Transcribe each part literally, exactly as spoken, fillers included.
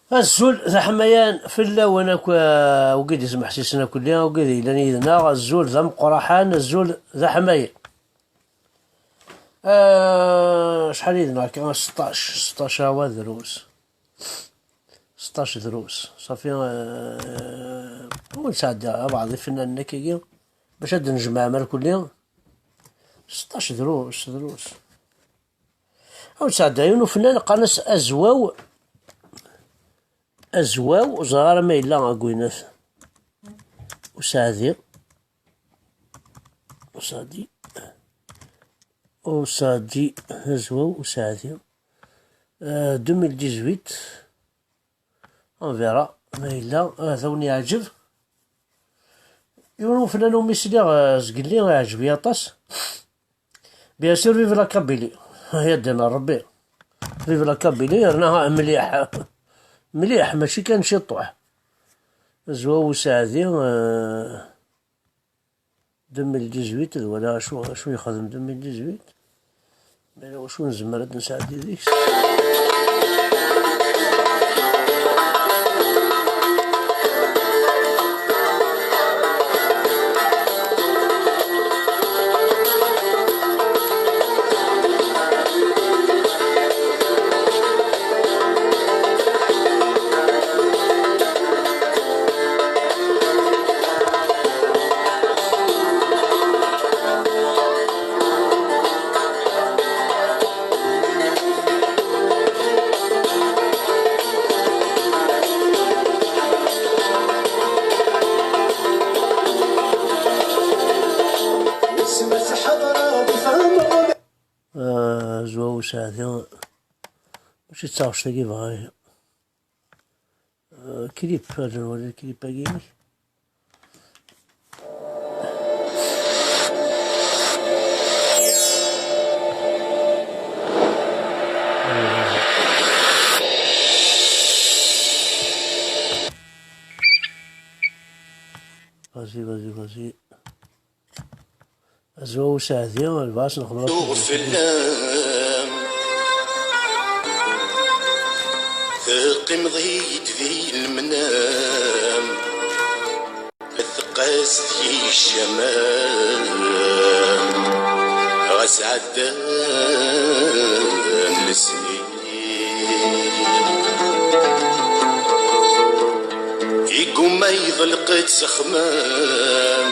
Azul d aḥmayan fell-awen akk, eh, wigi d-izmeḥsisen akk-nni, wigi d-yellan yid-neɣ, azul d ameqqraḥan, azul d aḥmayan. Eh, acḥal yid-neɣ akka? Seṭṭac, seṭṭac awa drus. Seṭṭac drus. Ṣafi, eh, ur nesɛedda abaɛḍ ifennanen akkagi, bac ad d-nejmeɛ ma lkulli. Seṭṭac drus, drus. Aw, nesɛedda yiwen ufennan qqaren-as Azwaw, Azwaw, ur ẓriɣ ara ma yella deg winat. Usaɛdi. Usaɛdi. Usaɛdi. Azwaw, Usaɛdi. Euh, deux mille dix-huit. On verra ma yella, ad awen-yeɛǧeb. Yiwen ufennan umi sliɣ, eh, zgelli, iɛǧeb-iyi aṭas. Bien sûr, vive la Kabylie. Ay addin n Rebbi. Vive la Kabylie, yerna mliḥ. Mliḥ, mačči kan ciṭuḥ. Azwaw Usaɛdi, eh, deux mille dix-huit, d wala acu, acu yexdem deux mille dix-huit. Mela wacu nezmer ad nesɛeddi deg-s? Ah, Zwaw Usaɛdi, mačči d taɣect-agi bɣa. Ah, clip, ad nwali clip-agi. Vas-y, vas-y, vas-y. Azwaw Usaɛdi, lbas nexdem. Tuɣ fell-am, teqqimeḍ-iyi-d di lemnam, teqqas deg-i ccama, ɣas ɛeddan lesnin. Igumma yeḍleq-d s axemmam,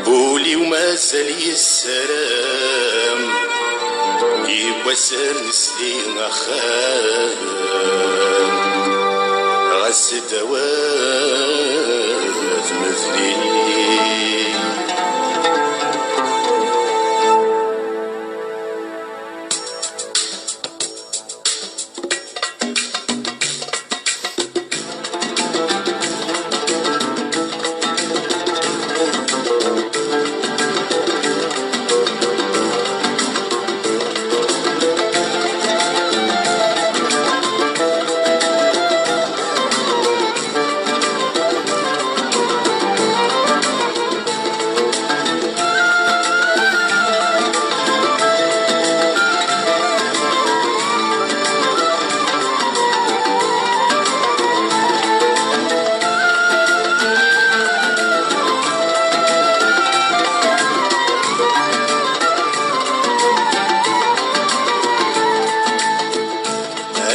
bul-iw mazal yessaram, i wass ad nesli axxam, ɣas d awal medli.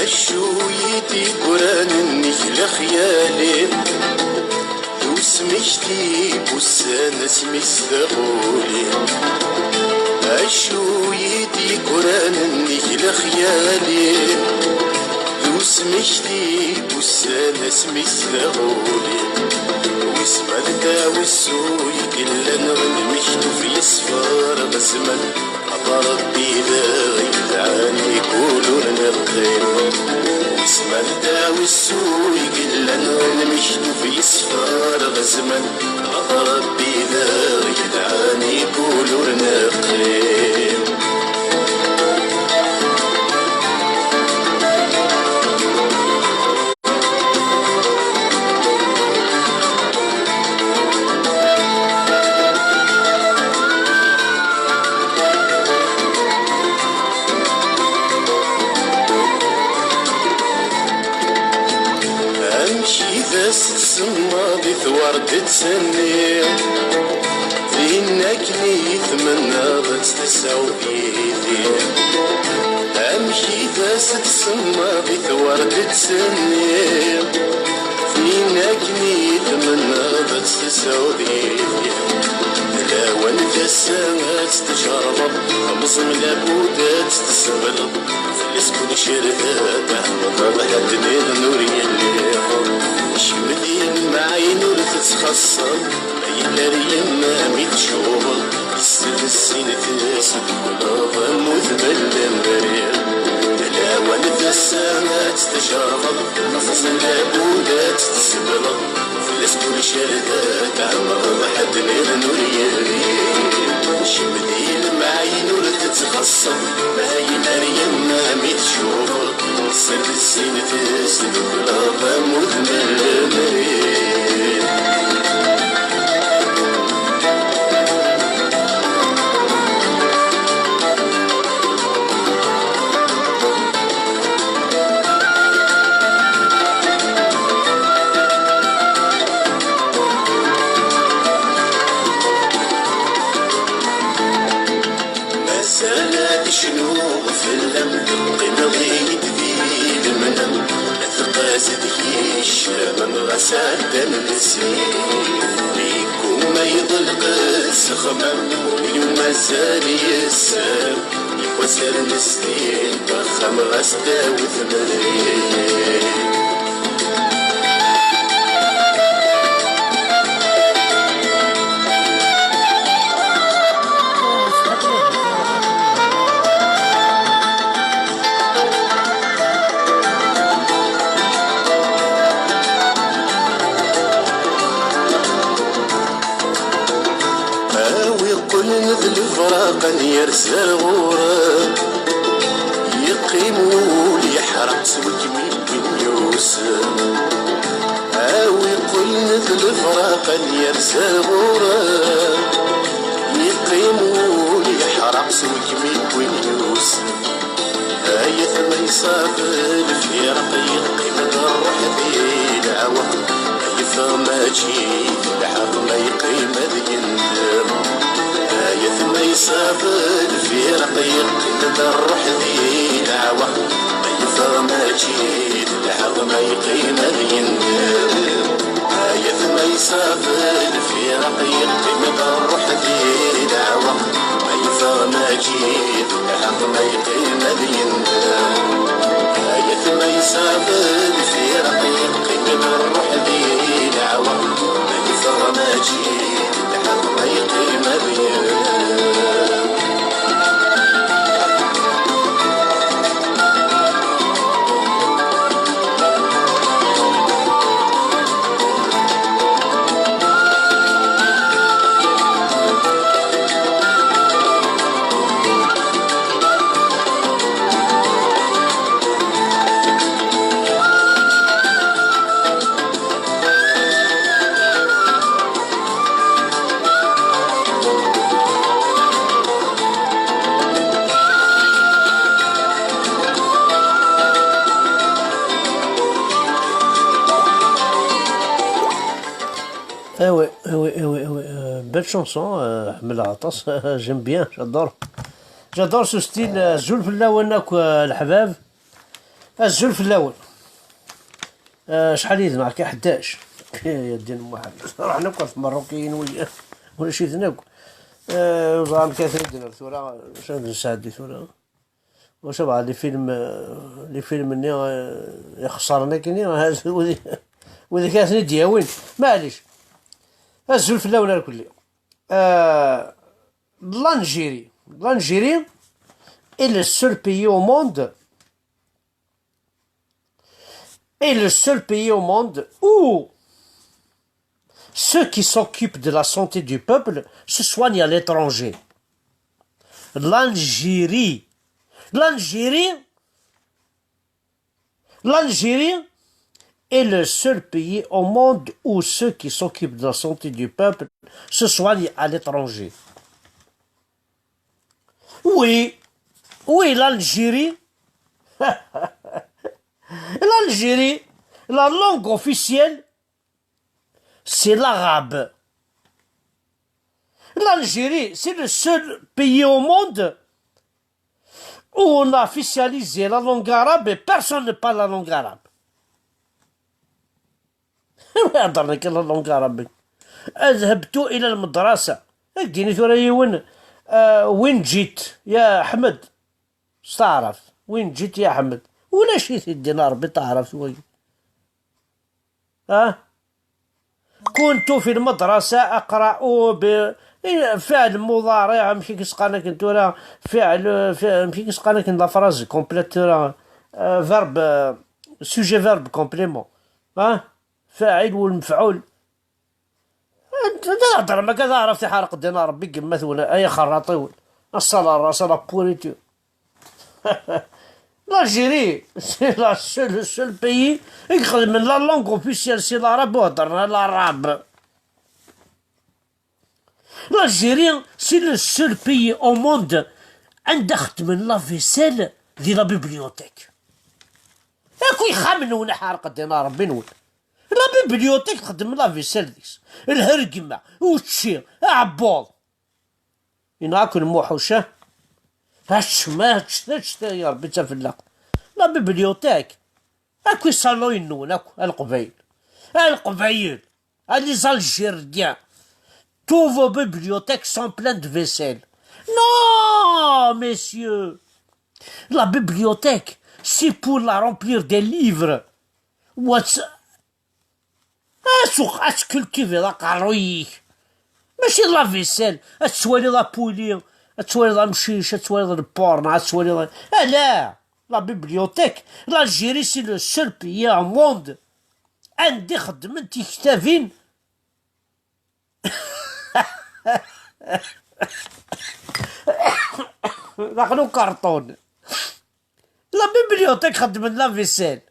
Acu i d-yeggran nnig lexyal-im? D usmekti n wussan asmi s taɣuli. Acu i d-yeggran nnig lexyal-im? D usmekti n wussan asmi s taɣuli. Wis ma d dawessu i yellan ɣer lmektub yesfer ɣer zzman. Ṛebbi d aɣ-yedɛan i kul ur neqqim. Isma d dawessu i yellan ɣer lmektub yesfer ɣer zzman. Ṛebbi d aɣ-yedɛan i kul ur neqqim. Ur d-ttenni, tin akken i tmennaḍ ad tt-tesɛuḍ yid-i. Amek i as-tsemmaḍ i tward-ttenni? Tin akken i tmennaḍ ad tt-tesɛuḍ yid-i. D lawan tasa ad tt-tjerrbeḍ, temẓi labud ad tt-tesbleḍ. Fell-as kullec irha, tɛemmdeḍ ḥedd nniḍen ur yelli. Kemm d yemɛin ur tettxaṣṣem, yella ar yemma mi tcuɣel, s sin-is teqleḍ am udem n lemri. D lawan tasa ad tt-tjerrbeḍ, meẓẓi labud ad tt-tesbleḍ. Fell-as kullec irha, tɛemmdeḍ ḥedd nniḍen ur yelli. Kemm d yemɛin ur tettxaṣṣem, ma yella ar yemma mi tcuɣel, s sin-is teqleḍ am udem n lemri. Mazal ad cnuɣ fell-am, teqqimeḍ-iyi-d di lemnam. Tqaz deg-i ccam, ɣas ɛeddan sin. Yegguma yeḍleq ssexmam, ul-iw mazal yessam. Yiwwas ar nestin axxam, ɣas tawi tmerrit. A wi qqlen d lebraq n yir zerɣur, yeqqim wul yeḥreq s wegmi win yusen. A wi qqlen d lebraq n yir zerɣur, yeqqim wul yeḥreq s wegmi win yusen. Ay atma iṣab lfiraq, yeqqim-d ṛṛuḥ di leɛweq. Yeffeɣ mačči d lḥeqq, ma yeqqim ad yendem. Ay atma iṣab lfiraq, yeqqim-d ṛṛuḥ di leɛweq. Yeffeɣ mačči d lḥeqq, ma yeqqim ad yendem. Ay atma iṣab lfiraq, yeqqim-d ṛṛuḥ di leɛweq. Ma yeffeɣ mačči d lḥeqq, ma yeqqim ad yendem. Ay atma iṣab lfiraq, yeqqim-d ṛṛuḥ di leɛweq. Ma yeffeɣ mačči d lḥeqq, ma yeqqim ad yendem. Ah ouais, ah ouais, ah ouais, ah ouais, euh, belle chanson, euh, ḥemmleɣ aṭas, j'aime bien, j'adore. J'adore ce style, euh, azul fell-awen akk, euh, leḥbab. Azul fell-awen. Euh, acḥal yid-neɣ akka? Ḥdac. Ya ddin Muḥend. Ruḥen akk ɣer tmerrukiyin, wi-, ulac-iten akk. Euh, ẓer amek ara ten-id-nerr tura, acu ara d-nesɛeddi tura. Ulac, abɣa les films, euh, les films-nni, euh, ixeṣren akkenni, wid, wid ara ten-id-yawin. Maɛlic. Azul fell-awen irkelli. Euh, l'Algérie. L'Algérie est le seul pays au monde, est le seul pays au monde où ceux qui s'occupent de la santé du peuple se soignent à l'étranger. L'Algérie. L'Algérie. L'Algérie est le seul pays au monde où ceux qui s'occupent de la santé du peuple se soignent à l'étranger. Oui, oui, l'Algérie, l'Algérie, la langue officielle C'est l'arabe. L'Algérie, c'est le seul pays au monde où on a officialisé la langue arabe et personne ne parle la langue arabe. Wi heddren akka la langue arabe? اذهبت إلى المدرسة. Ad d-yini tura yiwen, ah, وين جيت يا أحمد؟ S taɛrabt, وين جيت يا أحمد؟ Ulac-it i ddin Ṛebbi taɛrabt wagi. Ah? كنت في المدرسة أقرأ ب-، إيه، فعل مضارع، amek i s-qqaren akken tura, فعل، ف-، amek i s-qqaren akken la phrase complète tura, euh, verbe, euh, sujet verbe complément. Ah? فاعل والمفعول. Anta d ahder ma akka d aɛraf tiḥerq ddin a Ṛebbi gma-twen ay axerraṭiwen. Assalarras a la pourriture. L'Algérie, c'est la seule, le seul pays i ixedmen la langue officielle, c'est l'arabe, u heddren l'arabe. L'Algérie, c'est le seul pays au monde anda xeddmen la vaisselle di la bibliothèque. Akk ixxamen-nwen iḥerq ddin a Ṛebbi-nwen. La bibliothèque txeddem la vaisselle deg-s. Lhergma, učči, aɛebbuḍ. Yenɣa-ken Muḥuc, ah? Aččem, aččet, aččet, ya Ṛebbi d tafellaɣt. La bibliothèque. Akk isalon-nwen, akk, a Leqbayel. A Leqbayel. À les Algériens. Tous vos bibliothèques sont pleines de vaisselle. Non, messieurs. La bibliothèque, c'est pour la remplir des livres. What's Asuq, ad tkultiviḍ aqerruy-ik. Mačči d la vaisselle, ad twaliḍ apuli, ad twaliḍ amcic, ad twaliḍ lporn, ad twaliḍ, ala! La bibliothèque, l'Algérie, c'est le seul pays au monde anda i xeddmen tiktabin daxel ukarṭun. La bibliothèque xeddmen la vaisselle.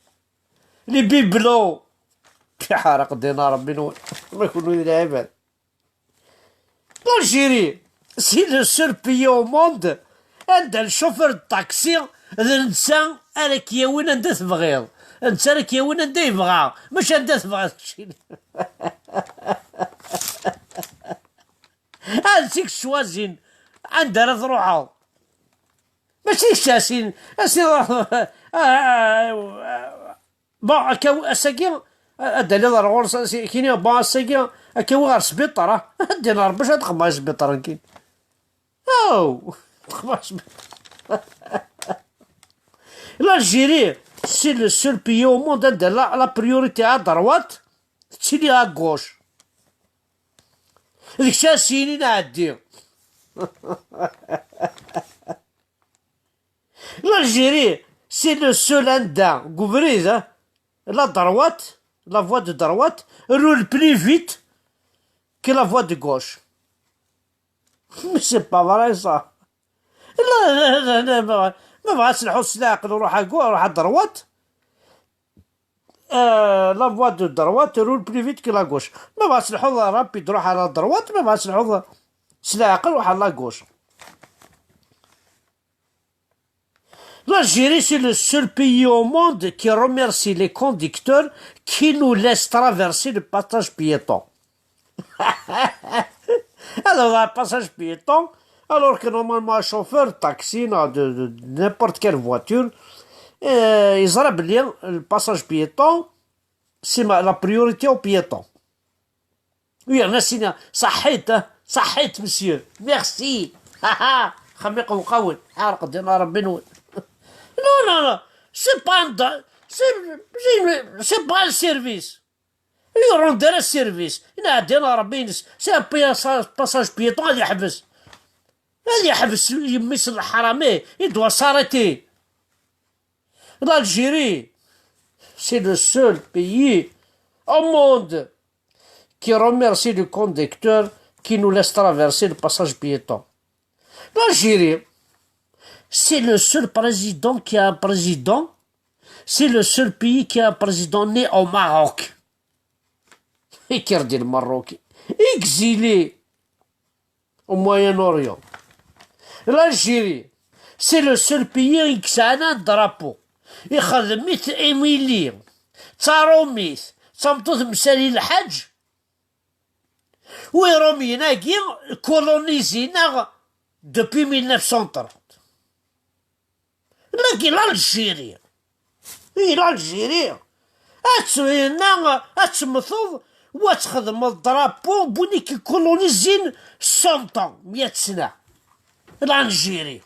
Les bibelots. Tiḥerq ddin a Ṛebbi-nwen. Ma kunwi d lɛibad. L'Algérie, c'est le seul pays au monde anda le chauffeur de taxi d netta ara k-yawin anda tebɣiḍ. D netta ara k-yawin anda yebɣa, mačči anda tebɣa keččini. Ad sik-ccwazin anda ara truḥeḍ. Mačči d kečč asin, asin, bon, akka, ass-agi, ad d-taliḍ ar ɣur-s, as-, kini, bon, ass-agi, ad k-awiɣ ɣer sbiṭar, ah. Ad d-iniɣ Ṛebbi, acu ad xedmeɣ ɣer sbiṭar, nekkini? Aw! Xedmeɣ ɣer sbiṭar. L'Algérie, c'est le seul pays au monde anda la, la priorité à droite, tettili à gauche. D kečč ara s-yinin ɛeddi. L'Algérie, c'est le seul anda, deg ubrid, hein, la droite, la voie de droite roule plus vite que la voie de gauche. Mais c'est pas vrai, ça. لا، لا، لا، لا، ما، ما بغاتش نحوس لا عقل، روح à gauche، روح à droite. Euh, la voie de droite roule plus vite que la gauche. ما بغاتش نحوس rapide، روح على la droite، ما بغاتش نحوس سلا عقل، روح على la gauche. L'Algérie, c'est le seul pays au monde qui remercie les conducteurs qui nous laissent traverser le passage piéton. Alors, un passage piéton, alors que normalement, un chauffeur de taxi, non, de, de, de n'importe quelle voiture, euh, il le passage piéton, c'est ma- la priorité aux piétons. Oui, il y en a, c'est ça, صحيت, hein, صحيت, monsieur. Merci. Haha, خميق وقاول, حارق دينا ربي نول. Non, non, non. C'est pas un, c'est, c'est, c'est pas un service. Ils rendent un service. Il y a des arabes, c'est un passage piéton, il y a il y a يميس الحرامي, il doit s'arrêter. L'Algérie, c'est le seul pays au monde qui remercie le conducteur qui nous laisse traverser le passage piéton. L'Algérie, c'est le seul président qui a un président, c'est le seul pays qui a un président né au Maroc. Ikker di Lmerruk, exilé au Moyen-Orient. L'Algérie, c'est le seul pays i yesɛan un drapeau. Ixdem-it Émilie, d taṛumit, d tameṭṭut n Msali Lḥaǧ, Wi Rumyen-agi kolonizi-neɣ depuis mille neuf cent trente. Lagi l'Algérie. I l'Algérie. Ad tt-, yenna, ad temmteḍ, wa txedmeḍ drapeau n win i k-ikolonizin cent ans, mya sna. L'Algérie.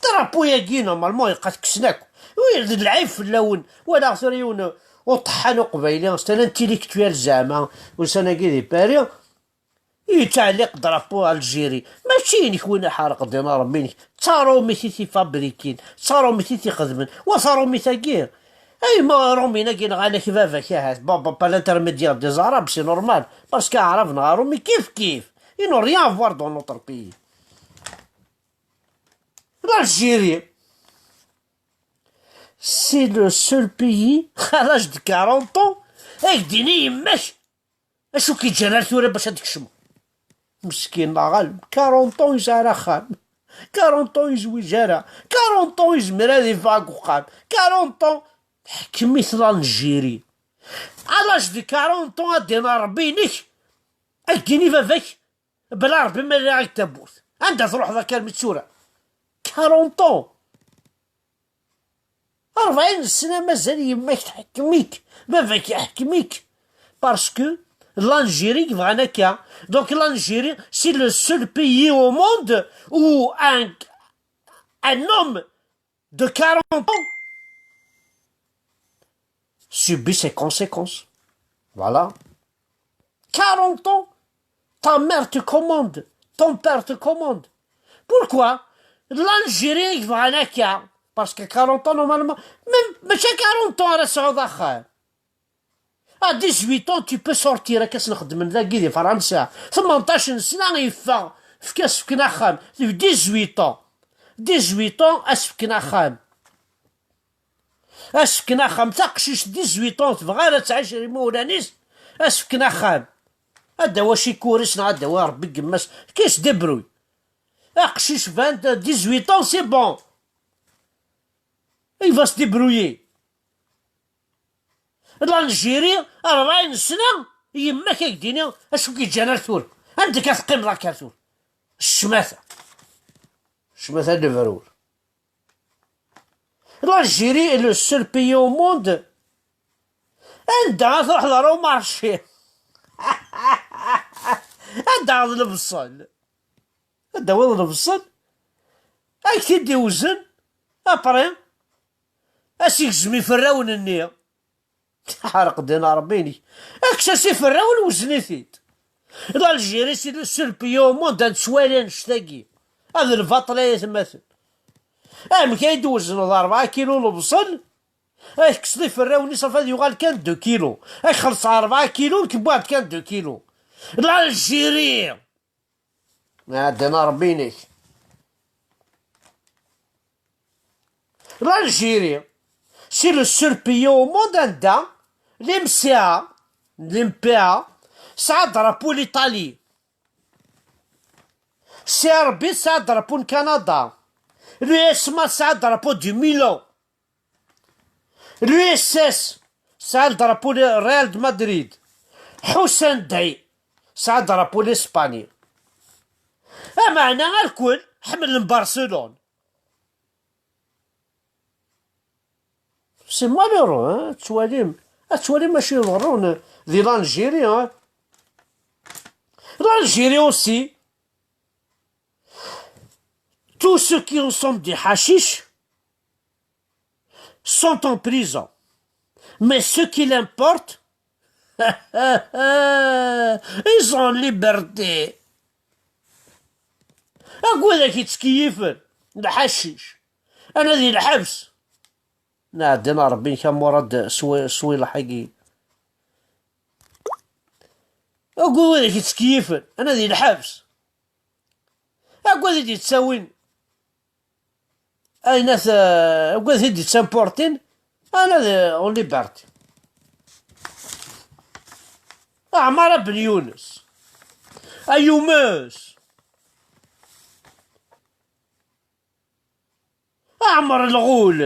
Drapeau-yagi, normalement, ilaq ad t-kksen akk. Wi d lɛib fell-awen. Walaɣ tura yiwen uṭeḥḥan uqbayli, c'est un intellectuel zeɛma, ussan-agi di Paris, yettɛelliq drapeau Algérie. Mačči inek win iḥerq dina Rebbi-inek. D tarumit i t-ifabrikin, d tarumit i t-ixedmen. Wa tarumit-agi, ay ma Rumin-agi nɣan-ak baba-k ahat. Bon, bon, par l'intermédiaire des Arabes, c'est normal. Parce que Arab neɣ Arumi, kif kif. Ils n'ont rien à voir dans notre pays. L'Algérie, c'est le seul pays, à l'âge de quarante ans, ad k-d-tini yemma-k acu k-yeǧǧan ar tura bac ad tkecmeḍ. Meskin neɣ ɣalem, quarante ans yesɛa ara axxam, quarante ans yezwiǧ ara, quarante ans yezmer ad iffeɣ deg uxxam, quarante ans tḥekkem-it l'Algérie. À l'âge de quarante ans, ad d-ina Rebbi-inek, ad k-d-yini baba-k, bla Rebbi ma rriɣ-ak tawwurt. Anda truḥeḍ akka armi d tura? Quarante ans. Rebɛin sna mazal yemma-k tḥekkem-ik, baba-k iḥekkem-ik. Parce que l'Algérie bɣan akka. Donc l'Algérie, c'est le seul pays au monde où un, un homme de quarante ans subit ses conséquences. Voilà. Quarante ans, ta mère te commande, ton père te commande. Pourquoi? L'Algérie, il va en. Parce que quarante ans, normalement, même, mais c'est quarante ans, elle sera. À dix-huit ans, tu peux sortir, akka s-nxeddmen dagi di Fransa. Tmenṭac n sna yeffeɣ, fk-as fken axxam. Dix-huit ans. Dix-huit ans, as fken axxam. As fken axxam. Taqcict dix-huit ans, tebɣa ara tɛic ar imawlan-is, as fken axxam. Ad d-awi acikuris neɣ ad d-awi Rebbi deg yemma-s. Qui se débrouille. Aqcic vingt, dix-huit ans, c'est bon. Il va se débrouiller. L'Algérie, rebɛin sna, yemma-k ad k-d-tini acu k-yeǧǧan ar tura. Anda akka teqqimeḍ akka ar tura? Ccmata. Ccmata n lebrur. L'Algérie est le seul pays au monde. Anda ad truḥeḍ ɣer umarci? Ad d-taɣeḍ lebṣel. Ad d-tawiḍ lebṣel. Ad k-t-id-iwzen. Après, ad s-igzem iferrawen-nni. Ḥerq din Rebbi-inek. Kkes-as iferrawen, wzen-it-id. L'Algérie, c'est le seul pays au monde ad nettwali annect-agi. Ad lbaṭel ay atmaten. Amek ay d-twezneḍ rebɛa kilu lebṣel? Ay tekkseḍ iferrawen-is, af ad yuɣal kan deux kilos. Ay xelṣeɣ rebɛa kilu, nekk wwiɣ-d kan deux kilos. L'Algérie! Ɛeddan Rebbi-inek. L'Algérie, c'est le seul pays au monde anda l'M C A, l'M P A, tesɛa drapeau l'Italie. C R B tesɛa drapeau n Canada. L'U S M A tesɛa drapeau du Milan. L'U S S tesɛa drapeau n Real de Madrid. Ḥusan Day tesɛa drapeau n Espanya. Ameɛna alkul ḥemmlen Barcelone. C'est malheureux, hein? Ad twalim, ad twalim acu iḍerrun di l'Algérie, hein? L'Algérie aussi, tous ceux qui consomment du hashish sont en prison. Mais ceux qui l'importent, ils sont en liberté. Akk wid ak-yettkeyyfen lḥacic, ana di lḥebs. Nɛeddi neɣ Rebbi-inek a Murad, swi, swi lḥagi. Akk wid ak-yettkeyyfen, ana di lḥebs. Akk wid i d-yettawin ayen at, akk wid i d-yettamportin, ana di, en liberté. Aɛmar a Ben Yunes, a Yumes. Aɛmer lɣul,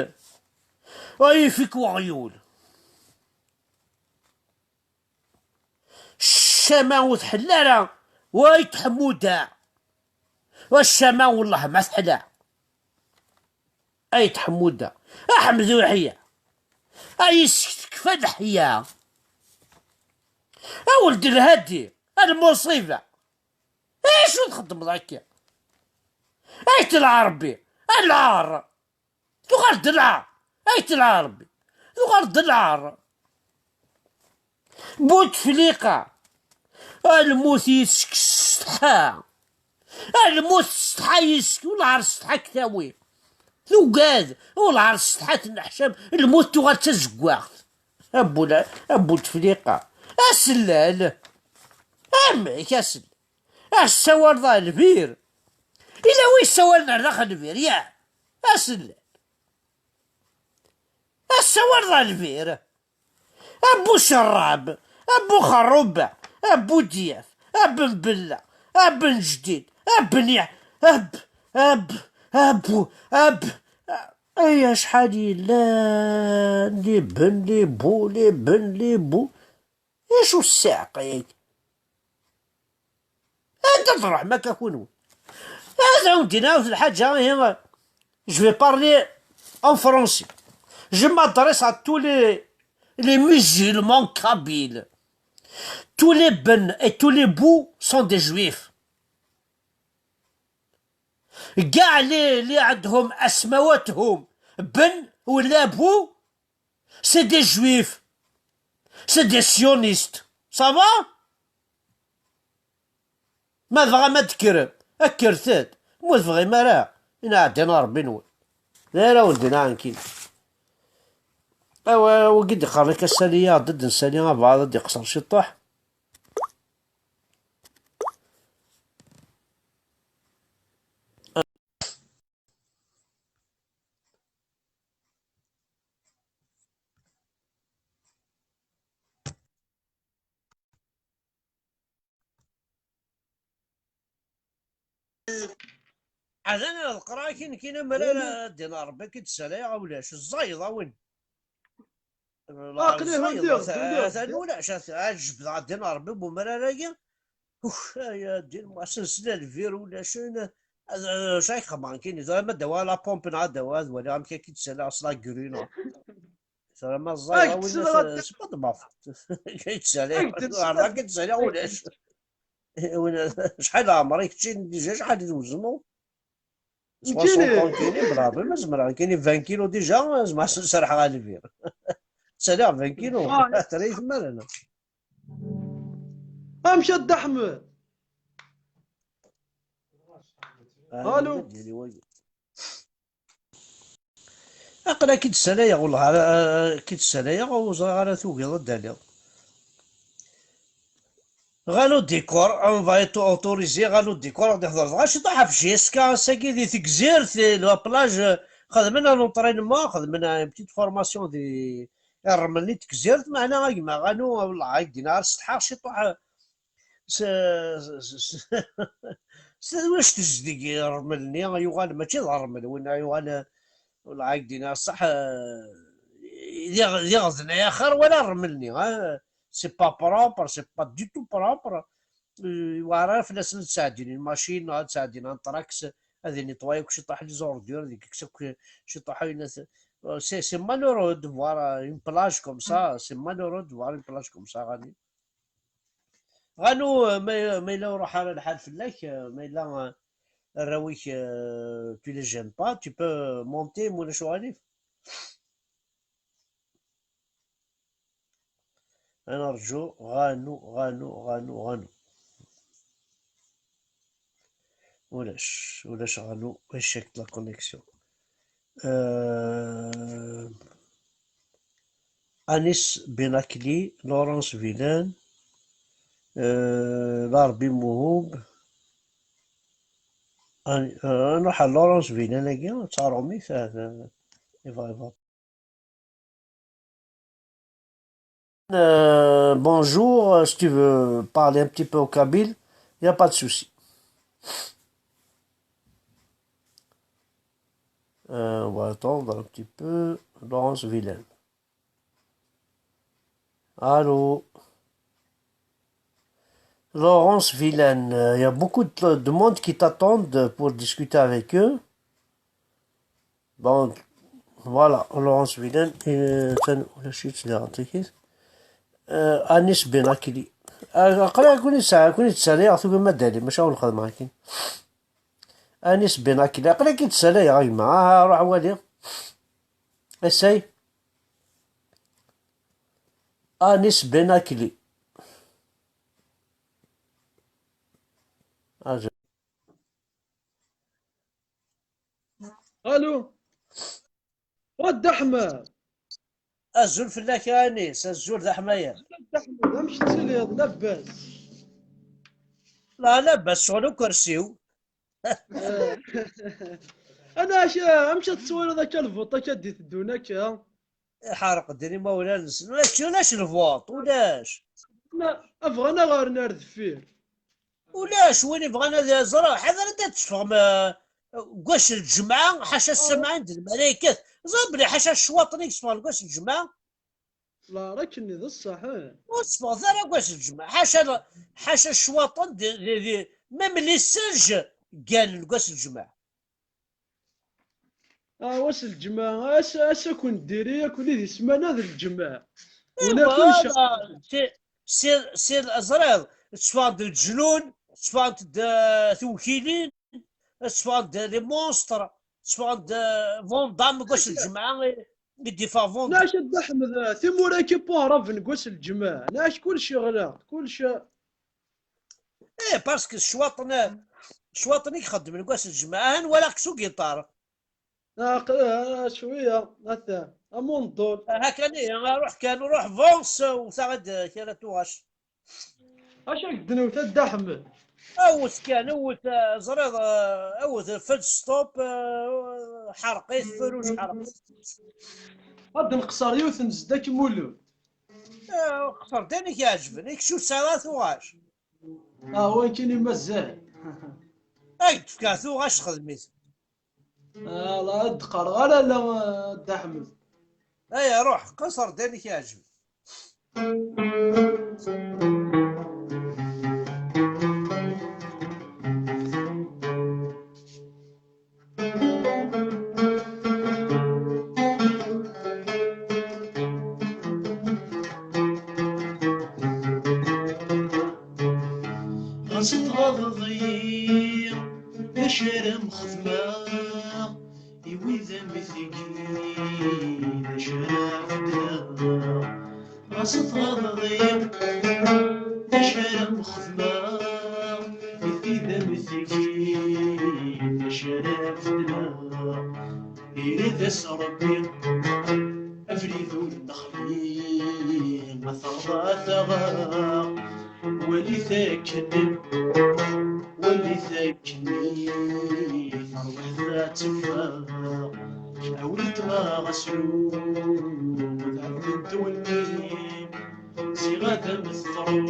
ay ifik weɣyul. Cc, Ccama ur tḥelli ara. Way tḥemmuda. Wa ccama wellah ma teḥla. Ay tḥemmuda. Aḥmed uḥya. Ay yessek tekfa leḥya. A weled lhadi. A lmuṣiba. Acu txeddmeḍ akka? Ay telɛa Rebbi. A lɛar. Tuɣal d lɛar. Ay telɛa Rebbi. Tuɣal d lɛar. Butefliqa. A lmut yis-k s setḥa. A lmut s setḥa yis-k, welɛar s setḥa k-tawi. Tugad, welɛar s setḥa tenneḥcam, lmut tuɣal d tazeggaɣt. A bu la-, a butefliqa. Asellal. Amek asellal? Assawal d lbir. Ila wi yessawalen ar daxel lbir, ya. Asellal. Assawal d lbir. A bu cerrab, a bu xerruba, a bu dyaf, a ben bella, a ben jdid, a ben ya-, a b-, a b-, a bu, a b-, ay acḥal yellan, les ben, les bu, les ben, les bu. Acu ssiɛqa-agi? Anda tṛuḥem akka kunwi? Ad awen-d-iniɣ lḥaǧa, ihi, je vais parler en français. Je m'adresse à tous les, les musulmans kabyles. Tous les ben et tous les bou sont des juifs. Kay les, les عندهم أسماواتهم ben ولا bu, c'est des juifs. C'est des sionistes. Ça va? Ma tebɣam ad d-kkrem, kkret-d. Ma ur tebɣim ara, inɛeddi n Ṛebbi-nwen. D ara wen-d-inɛen kini. Awa, wigi d-iqqaren akka ssali-yaɣ-d, ad d-nsali abɛaḍ ad d-iqṣer ciṭuḥ. Ɛad ad qqreɣ akin kina, mi ara ddin Ṛebbi ad k-id-ssalayeɣ, a ulac, ẓẓayeḍ a win. Aql-i ẓẓayeḍ, atan ulac, ad jebdeɣ ddin Ṛebbi bu mi ara agi. Ux, ay a ddin Muḥsen, sla lbir ulac, ad, ad, acu ay xemmeɣ kini, tura ma d-awa la pompe neɣ ad d-awa ad waliɣ amek ad k-id-ssalayeɣ s la grue neɣ. Tura ma ẓẓayeɣ a win, c'est pas de ma faute. Ad k-id-ssalayeɣ, ad k-id-ssalayeɣ ulac. Win, acḥal ɛemṛ-ik, déjà acḥal i twezneḍ? Nekkini. Soixante ans kini, bravo, ma zemreɣ, kini vingt kilos déjà, zemreɣ ad serḥeɣ ɣer lbir. Ttaliɣ vingt kilos, ah, tura i temmaren. Amek a Dda Ḥmed? Ah, allo? Aql-ak i d-ssalayeɣ, wellah, ara, ara, ak-id-ssalayeɣ, ur ẓriɣ ara tugiḍ ad d-taliḍ. Ɣano Décor, on va être autorisé, Ɣano Décor, ad d-ihḍer dɣa ciṭuḥ ɣef J S K ass-agi di Tegzirt, la plage, xedmen un entraînement, xedmen une petite formation di, i rrmel-nni n Tegzirt, meɛna a gma Ɣano, wellah, ak-d-iniɣ, ar setḥaɣ ciṭuḥ, s, s, s, s, s wacu tezdeg rrmel-nni, yuɣal mačči d rrmel, winna yuɣal, wellah, ak-d-iniɣ ṣṣeḥ, eh, d iɣ-, d iɣden ay axir wala rrmel-nni, ah, c'est pas propre, c'est pas du tout propre. Eh, yewɛer ara fell-asen ad sɛeddin une machine, ad sɛeddin un trax, ad initwayi akk ciṭuḥ les ordures, ad ikkes akk ciṭuḥ ayen at-, c'est, c'est malheureux de voir, euh, une plage comme ça, c'est malheureux de voir une plage comme ça, Ɣani. Ɣanu, euh, ma, ma yella ur ruḥ ara lḥal fell-ak, euh, ma yella, euh, arraw-ik, euh, tu les gênes pas, tu peux monter, ma ulac uɣilif. Ad nerǧu Ɣanu, Ɣanu, Ɣanu, Ɣanu. Ulac, ulac Ɣanu, échec de la connexion. Euh, Anis Benakli, Laurence Vilaine, euh, Larbi Mouhoub. An-, euh, nruḥ ar Laurence Vilaine-agi, d taṛumit, ah, d, iva, iva. Euh, bonjour, euh, si tu veux parler un petit peu au kabyle, il n'y a pas de souci. Euh, on va attendre un petit peu. Laurence Vilaine. Allô ? Laurence Vilaine, euh, il y a beaucoup de, de monde qui t'attendent pour discuter avec eux. Bon, voilà, Laurence Vilaine, euh, tiens, ولا شي تسلي عطيكي. Euh, Anis Benakili. Euh, aql-i ad ken-id-sɛiɣ, ad ken-id-sɛiɣ, tugim ad d-alim, maca ur nxeddem akken. Anis Benakili, aql-i ad k-id-sɛiɣ a gma. Ah, ruḥ wali. Essaye. Anis Benakili. Ah, je- الو. ود احمد. Azul fell-ak a Anis, azul d aḥmayan. ود احمد، امشي تسيلي لاباس. La, labas, ccɣel ukersi-w. انا اش امشي تصوير ذاك الفوط كدي تدونا كا. Iḥerq ddin imawlan-nsen. Ulac, ulac lvuṭ, ulac. ابغى انا غير نار دفير. Ulac win ibɣan ad ẓreɣ. Ḥader ad teffɣem, eh, deg wass n lǧemɛa, ḥaca ssamaɛin d lmalaykat. Ẓer belli ḥaca ccwaṭen i yeffɣen deg wass n lǧemɛa. لا راك ني ذا الصح. Ur teffɣet ara deg wass n lǧemɛa. Ḥaca, ḥaca ccwaṭen d, d, d, même les singes gganen deg wass n lǧemɛa. اه واس الجمعة اس اس كون ديري كل ذي سمانة ذا الجمعة. ولا كل شيء. Si, si, si, ẓriɣ, tteffɣen-d leǧnun, tteffɣen-d, eh, tewkilin, tteffɣen-d les monstres, tteffɣen-d, eh, Van Damme deg wass n lǧemɛa, i d-iffeɣ Van Damme. ناش الدحمد ثمورة كي بوهرب نقوس الجمعة ناش كل شيء غلط كل شيء. Eh, parce que ccwaṭen, ccwaṭen i ixeddmen deg wass n lǧemɛa, han walaɣ-k s ugiṭar. آه، ق- آه، شوية مثلا أمون الدول. Hakani, ruḥ kan, ruḥ, fonce, wwet-aɣ-d kra tuɣac. اش راك دنوت الدحمد؟ Awwet kan, awwet, eh, ẓriɣ, eh, awwet, fed stop, eh, ḥerq-it, ferruj ḥerq-it. غاد نقصر يوث نزدك مولود. Eh, qṣer d ayen i k-iɛeǧben, i k-ur tesɛiḍ ara tuɣac. اه وين كاين مازال؟ Ay d-fkeɣ tuɣac, xdem-it. آه لا ادقر غير لا الدحمد. Ay, ruḥ, qṣer d ayen i k-iɛeǧben. Ɣas tɣaḍeḍ-iyi, d acu ara m-xedmeɣ? I wid am tigi, d acu ara beddleɣ? Ɣas tɣaḍeḍ-iyi, d acu ara m-xedmeɣ? I tid am tigi, d acu ara beddleɣ? Irad-as Ṛebbi abrid ur nexli, ma terḍa taɣa. Walit akken, walit akken i terwiḥt ad teffeɣ. Awi-d ma ɣas lum, d ɛebd ddwelli, ziɣ ad am-tefruḍ.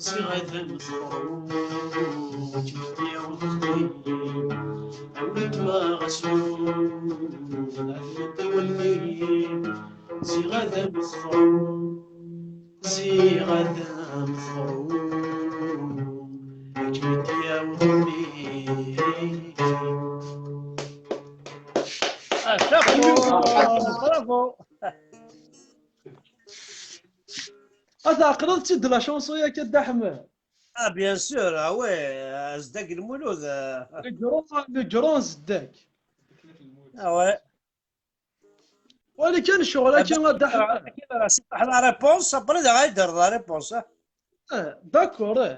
Ziɣ ad am-tefruḍ, akken i d-yaweḍ llim. Awi-d ma ɣas lum, d ɛebd ddwelli, ziɣ ad am-tefruḍ. Ziɣ ad am-tefruḍ, akken i d-yaweḍ llim. Ah, chapeau, bravo. Ad tɛeqleḍ-tt-id la chanson yakka Dda Ḥmed? Ah, bien sûr, ah ouais, euh, Zeddak Lmulud, euh, Le grand, le grand Zeddak. Ah ouais. Wali kan ccɣel-agi a Dda Ḥmed. La réponse, après, la réponse, hein. Ah, d'accord, eh.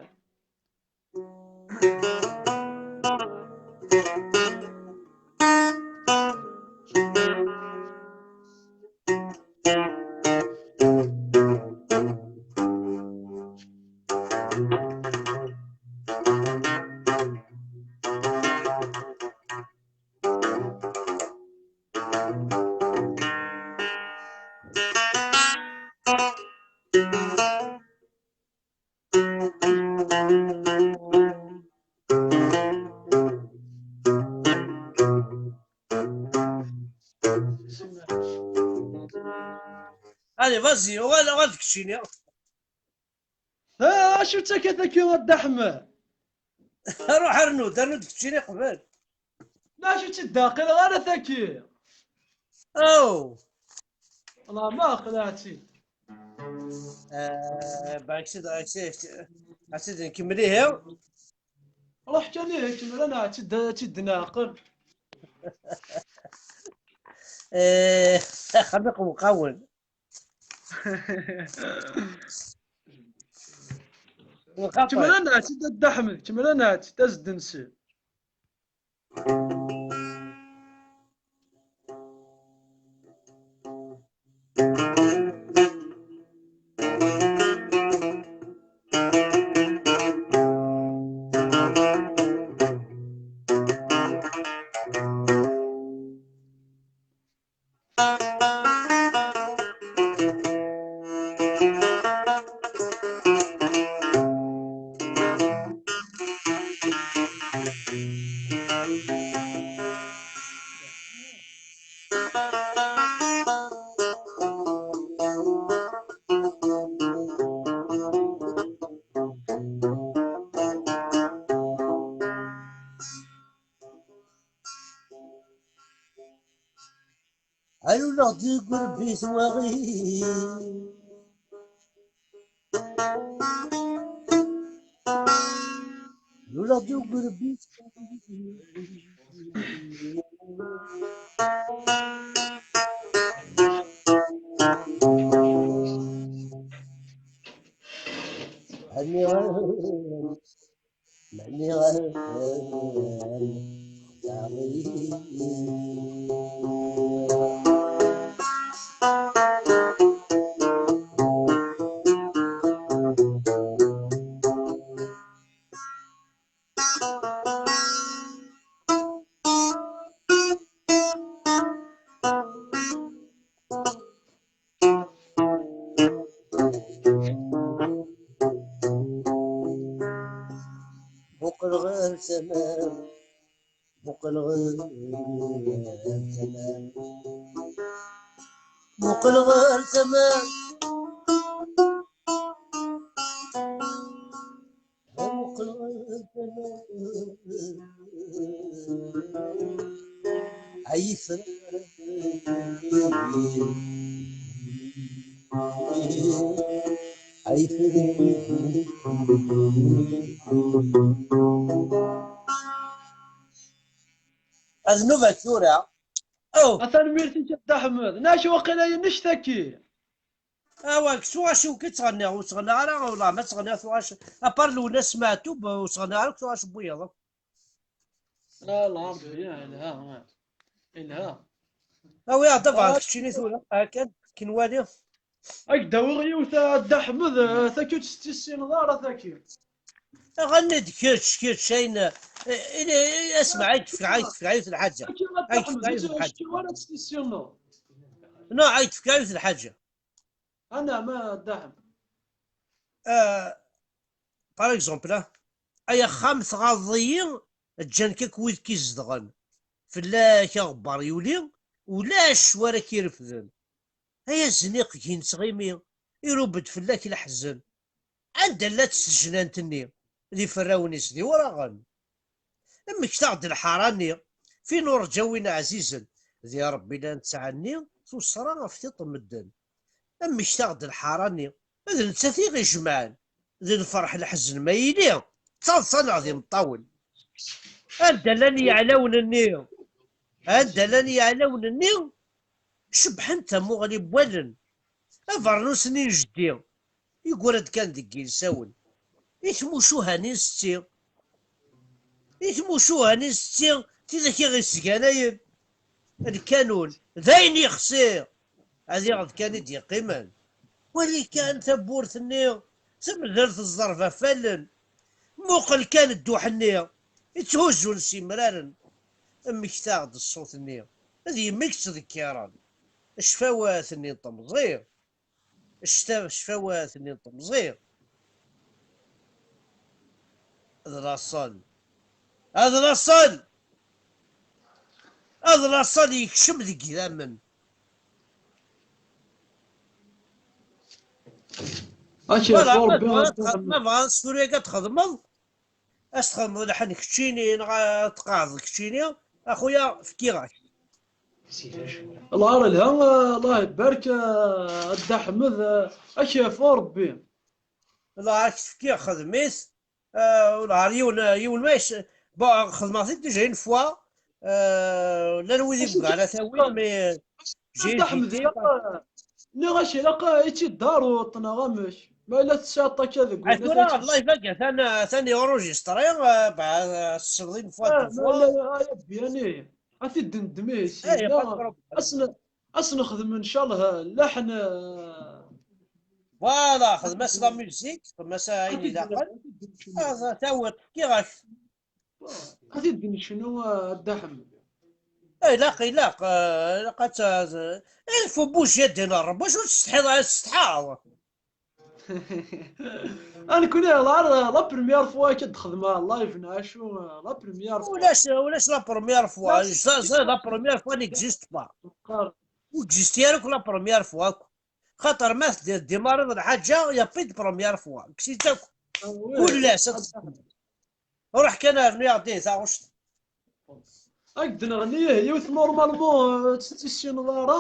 Allez, vas-y, on va, on va le keččini. Ah, Acu d takataki a Dda Ḥmed? Ruḥ rnu-d, rnu-d keččini qbel. Mačči tt-id-ɛqileɣ ara tagi. Aw! Wallah ma xlaɛt-tt-id. Eh, ba, ad tt-id-, ad tt-id-, ad tt-id-nkemmel ihi. Ruḥ kan ihi, kemmel, ad tt-id-, ad tt-id-neɛqel. Eh, xermiq uqawen. Kemmel ad tt-id, a Dda Ḥmed, kemmel ad tt-id, ad s-d-nsel. Ɛluleɣ-d deg urebbi twaɣi. Ɛluleɣ-d deg urebbi twaɣi. Ɛni Muqel ɣer tama, muqel ɣer tama, muqel ɣer tama. Ay ifrax, ay ifrax. Ad nuba tura. Oh. A tanemmirt-ik a Dda Ḥmed. Nac waqila yennect-aki. Awa, ksu acu ki ttɣenniɣ, ur ttɣenniɣ ara, wala ma ttɣenniɣ tuɣac, apar Lwennas Meɛtub, ur ttɣenniɣ ara tuɣac n wiyaḍ. Ah, lɛerbi, ah, ilha, ah. Ilha. Awi-aɣ-d abɣan keččini tura, akken, kinwali. Ad k-d-awiɣ yiwet a Dda Ḥmed, eh, taki ur tt-tessineḍ ara taki. Ɣenni-d kečč, kečč, ayen, eh, ini, asma, ay d-tefka, ay d-tefka, ay d lḥaǧa. Taki a Dda Ḥmed, ur tt-tessineḍ. No, ay d-tefka, ay d lḥaǧa. Anɛam a Dda Ḥmed. Ah, par exemple, ah, ay axxam tɣaḍeḍ-iyi, ǧǧan-k akk wid k-izedɣen. Fell-ak aɣebbar yuli, ulac wara k-irefden. Ay azniq gin ttɣimi, irub-d fell-ak leḥzen. Anda llant tejnant-nni d iferrawen-is d iwraɣen? Mmektaɣ-d lḥara-nni, fin urǧa win ɛzizen, di Ṛebbi la nettɛenni tuṣṣra ɣef tiṭ n medden. Mmektaɣ-d lḥara-nni, d nettat i ɣ-ijemɛen, d lferḥ leḥzen ma yili, d taḍsa neɣ d imeṭṭawen. Anda llan yeɛlawen-nni? Anda llan yeɛlawen-nni? Cebbḥen tamuɣli n wallen. Abernus-nni n jeddi, yeggura-d kan deg yilsawen. I tmucuha-nni n setti, i tmucuha-nni n setti, tidak i ɣ-issganayen. Lkanun, d ayen yexsi, ad iɣed kan i d-yeqqimen. Wali kan tawwurt-nni, tamellalt teẓẓerb ɣef wallen. Muqel kan dduḥ-nni, itthuzzun s imraren. Mmektaɣ-d ṣṣut-nni, d yemma i yettḍekkiren. Ccfawat-nni n temẓi, ccta-, ccfawat-nni n temẓi. D laṣel. Ad laṣel! Ad laṣel yekcem deg idammen. Acu voilà, ma tebɣa ad txedmeḍ, ma tebɣa s tura akka txedmeḍ, ad s-txedmeḍ lḥen keččini, neɣ ad tqeɛdeḍ keččini, a xuya, fkiɣ-ak. Lɛar lha, Allah ibarek, a Dda Ḥmed, a k-yafu Rebbi. Lɛar k-fkiɣ, xdem-it, a, lɛar yiwen, yiwen ma yes-, bon, xedmeɣ-t-id déjà une fois, a, llan wid i yebɣan ad t-awin, mais j'ai hésité. Nniɣ-ak ilaq ad tt-id-taruḍ neɣ amek? Ma yella tesɛiḍ akka deg wul, tura live-agi atan, atan enregistré, a, bah, tesleḍ une fois, deux fois. Ay bien, a t-id-neddem ihi, a s-nexdem ncallah laḥen. Voilà, xdem-as la musique, xdem-as ayen ilaqen. Tawiḍ, fkiɣ-ak. Ad t-id-necnu, a Dda Ḥmed. Eh, ilaq, ilaq, eh, ilaq ad t-, eh, il faut bouger din, Rebbi, acu tettsetḥiḍ ara tessetḥaḍ? A nekni, la, la première fois akka d-xedmeɣ live neɣ acu, la première fois. Ulac, ulac la première fois. Ulac. Ça, ça, la première fois n'existe pas. Ur existe ara akk la première fois akk. Xaṭer ma tdimariḍ lḥaǧa, y a pas de première fois. Kkes-itt akk. Ah oui. Kul ass ad txedmeḍ. Ruḥ kan rnu-yaɣ-d ihi taɣect. Ad k-d-nɣenni ihi yiwet normalement, eh, ur tt-tessineḍ ara.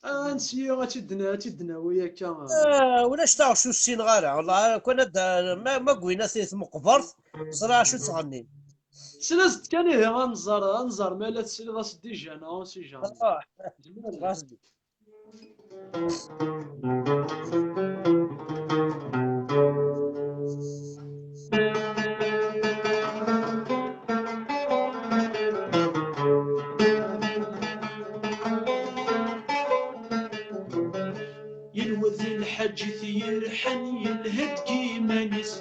Ah, ansi ad tt-id-n-, ad tt-id-nawi akka. Ah, ulac taɣect ur ssineɣ ara. Wallah, kan ad, ma, ma gwina ti tmeqbert, ẓriɣ acu ttɣennin. Sel-as-d kan ihi, ad nẓer, ad nẓer ma la tessiliḍ-as déjà neɣ ur si jamais. Ruḥ. Ɣas. Yenwa d lḥaǧ i t-yerḥan, yelha-d deg yiman-is.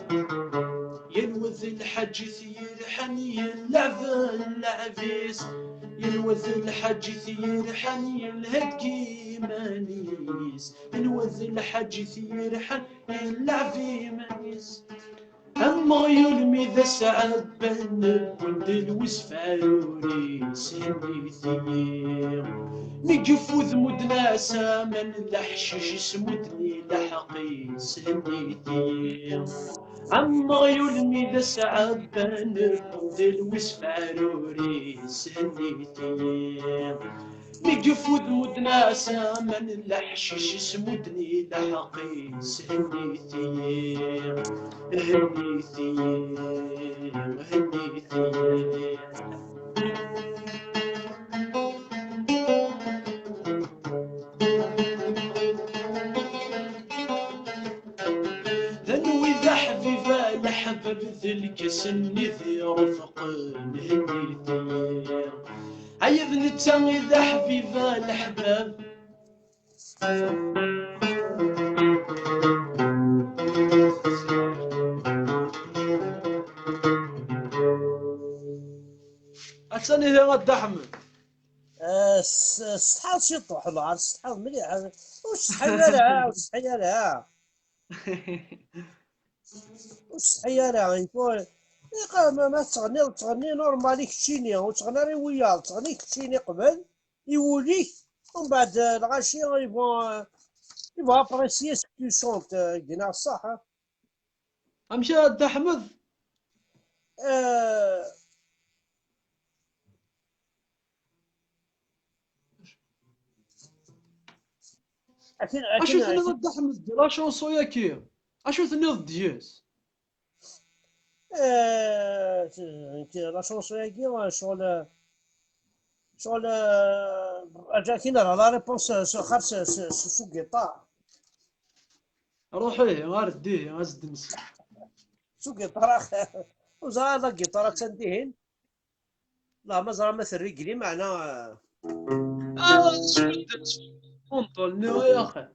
Yenwa d lḥaǧ i t-yerḥan, yelɛeb lleɛb-is. Yenwa d lḥaǧ i t-yerḥan, yelha-d deg yiman-is. Yenwa d lḥaǧ i t-yerḥan, yelɛeb iman-is. Ameɣyul mi d asɛebban, wwin-d lwis faruri, sihennit-iyi. Mi yeffud mudden-as aman, leḥcic ismudden i leḥqi-s, hennit-iyi. Ameɣyul mi d asɛebban, wwin-d lwis faruri, sihennit-iyi. Mi yeffud mudden-as aman, leḥcic ismudden i leḥqi-s, hennit-iyi, hennit-iyi, hennit-iyi. D anwi d aḥbib a leḥbab d lkas-nni d irufqen, hennit-iyi. Ay d netta i d aḥbib a leḥbab. Attan ihi a Dda Ḥmed. Eh, s-, setḥaḍ ciṭuḥ, lɛar setḥaḍ mliḥ. Ur setḥi ara, ur setḥi ara. Ur tesḥi ara, il faut, iqa-, ma, ma tettɣenniḍ, tettɣenni normal i keččini, ur tettɣenni ara i wiyaḍ, tettɣenni i keččini qbel, i wul-ik, umbeɛd, eh, lɣaci, ils vont, eh, ils vont apprécier ce que tu chantes, eh, gina ṣṣaḥ, eh. Amek a Dda Ḥmed? Eh, Acu tenniḍ a Dda Ḥmed di la chanson-yaki? Acu tenniḍ deg-s? Eh, la chanson-yagi, eh, ccɣel, eh, ccɣel, eh, akken ara la réponse, eh, s, xar s, s, s, s ugiṭar. Ruḥ ihi, ar ddihi, as-d-nsi. S ugiṭar, axir. Ur ẓriɣ la guitare attan dihin. La, ma ẓra ma terri gli, meɛna, eh, ah, swiddent, contrôle, nniɣ-ak axir.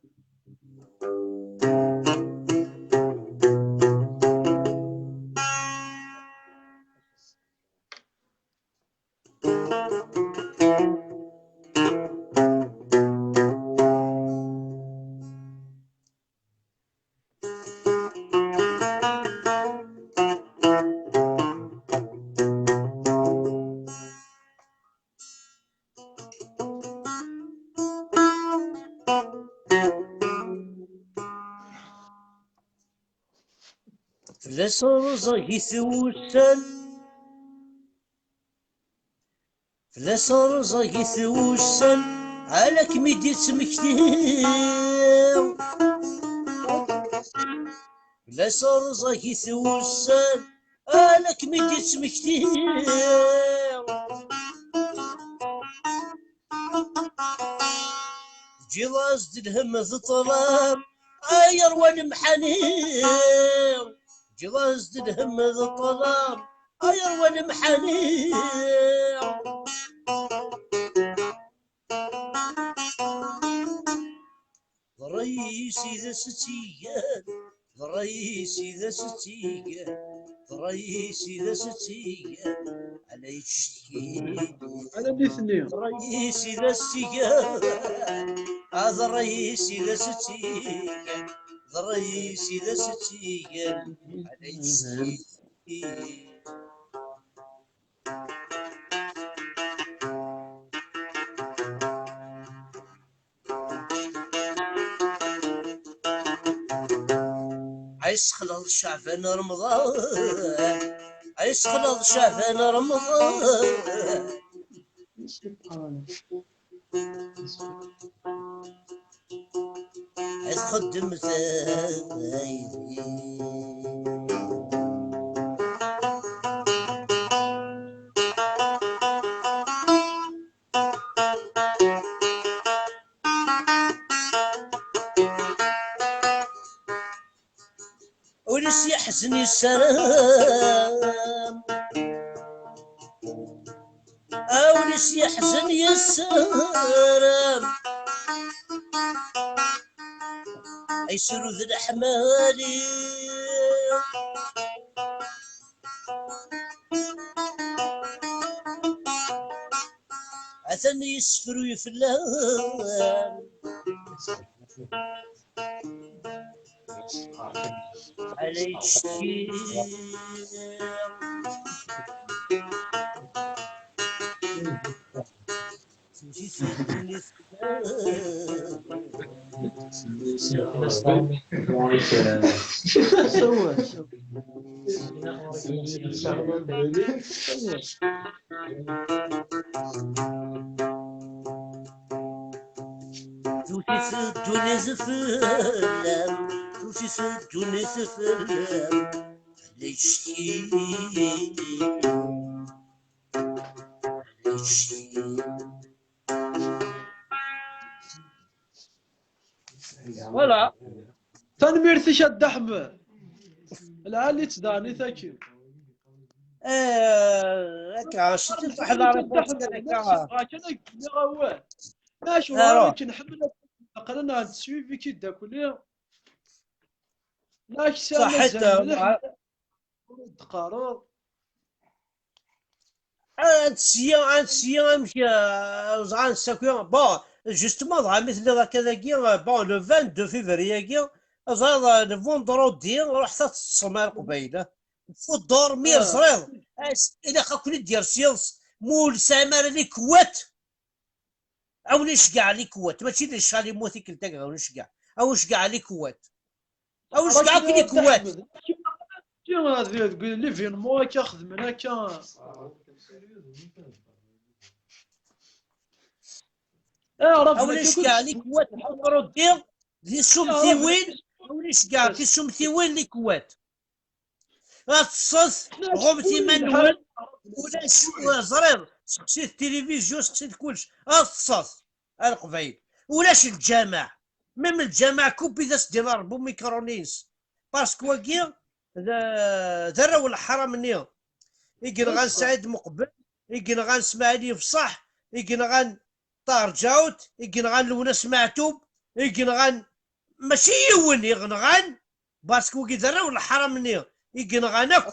Fell-as rẓagit wussan, fell-as rẓagit wussan, ala kem-id-ittmektiɣ. Fell-as rẓagit wussan, ala kem-id-ittmektiɣ. Teǧǧiḍ-as-d lhemm d ṭṭlam, ay arwa lemḥani. Teǧǧiḍ-as-d lhemm d ṭṭlam, ay arwa lemḥani. D ṛṛay-is i d as-tt-igan, d ṛṛay-is i d as-tt-igan, d ṛṛay-is i d as-tt-igan, ala yettcetki. Ala nitni. D ṛṛay-is i d as-tt-igan, ah, d ṛṛay-is i d as-tt-igan, d ṛṛay-is i d as-tt-igan, ala yettcetki. Ay sexleḍ Caɛban Remḍan, ay sexleḍ Caɛban Remḍan. Ay txeddem tayri. Ul-is yeḥzen yessaram, ul-is yeḥzen yessaram, ay sru d leḥmali. Atan yessefruy fell-am. Ala yettcetki. Tewwet-it ddunit fell-am, tewwet-it ddunit fell-am, ala yettcetki. Voilà. Tanemmirt-ik a Dda Ḥmed. Lɛali-tt daɣen i taki. Eh, akka, citi tuḥla. Akken ad k-nniɣ awal. Mac, eh, ur akken nḥemmel ad aql-aneɣ nettsuivi-k-id akk-nni. Neɣ ksa. Saḥit, mazal mliḥ. Ur d-teqqareḍ. Ad sya, ad sya, amek, euh, ẓran ssaki. Bon, justement, dɣa mi telliḍ akka dagi, euh, bon, le vingt-deux février-agi, ẓriɣ, euh, le vendredi, ruḥet ad teṭṭsem ar Leqbayel, eh? Fu dormir, ah, ẓriɣ. As-, ilaq ad ken-id-yers yiḍes, ma ur tesɛim ara likwat. A wen-iceggeɛ likwat, mačči d ccɣel immut tikkelt-agi, a wen-iceggeɛ. A wen-iceggeɛ likwat. A wen-iceggeɛ akk likwat. Deg l'événement akka xedmen akka. A wen-iceggeɛ likwat, ḥeḍru-d di tisumtiwin, a wen-iceggeɛ tisumtiwin likwat. Ad teṭṭset, ɣumet iman-nwen, ulac, ẓriɣ, seqsit tilivizyu, seqsit kullec, ad teṭṭset, a Leqbayel. Ulac lǧameɛ, même lǧameɛ, kubbit as-d-ina Rebbi umikṛuni-ines. Parce que wagi, d, d arraw n leḥram-nni, i yenɣan Saɛid Muqbel, i yenɣan Smaɛil Yefṣaḥ, i yenɣan Ṭaher Ǧaɛut, i yenɣan Lewnas Meɛtub, i yenɣan, mačči yiwen i yenɣan, parce que wigi d arraw n leḥram-nni i yenɣan akk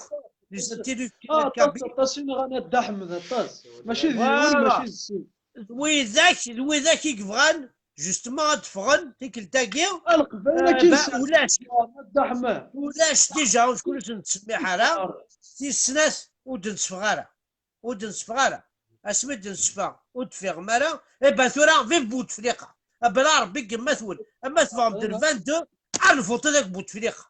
les intellectuels kabyles. Aṭas, aṭas i nɣan a Dda Ḥmed, aṭas. Mačči d yiwen, voilà, mačči d sin. D widak, d widak i yebɣan, justement, ad d-ffɣen tikkelt-agi. A Leqbayel, eh, akin ba, ulac. A Dda Ḥmed. Ulac, déjà, ur nettsemmiḥ ara. Tis snat, ur d-nessefɣ ara. Ur d-nessefɣ ara. Asmi d-nessefɣ, ur d-teffiɣem ara, eh ben, tura, vive Bouteflika. Abla Rebbi deg yemma-twen. Ama teffɣem-d le vingt-deux, ad nvuṭi deg Bouteflika.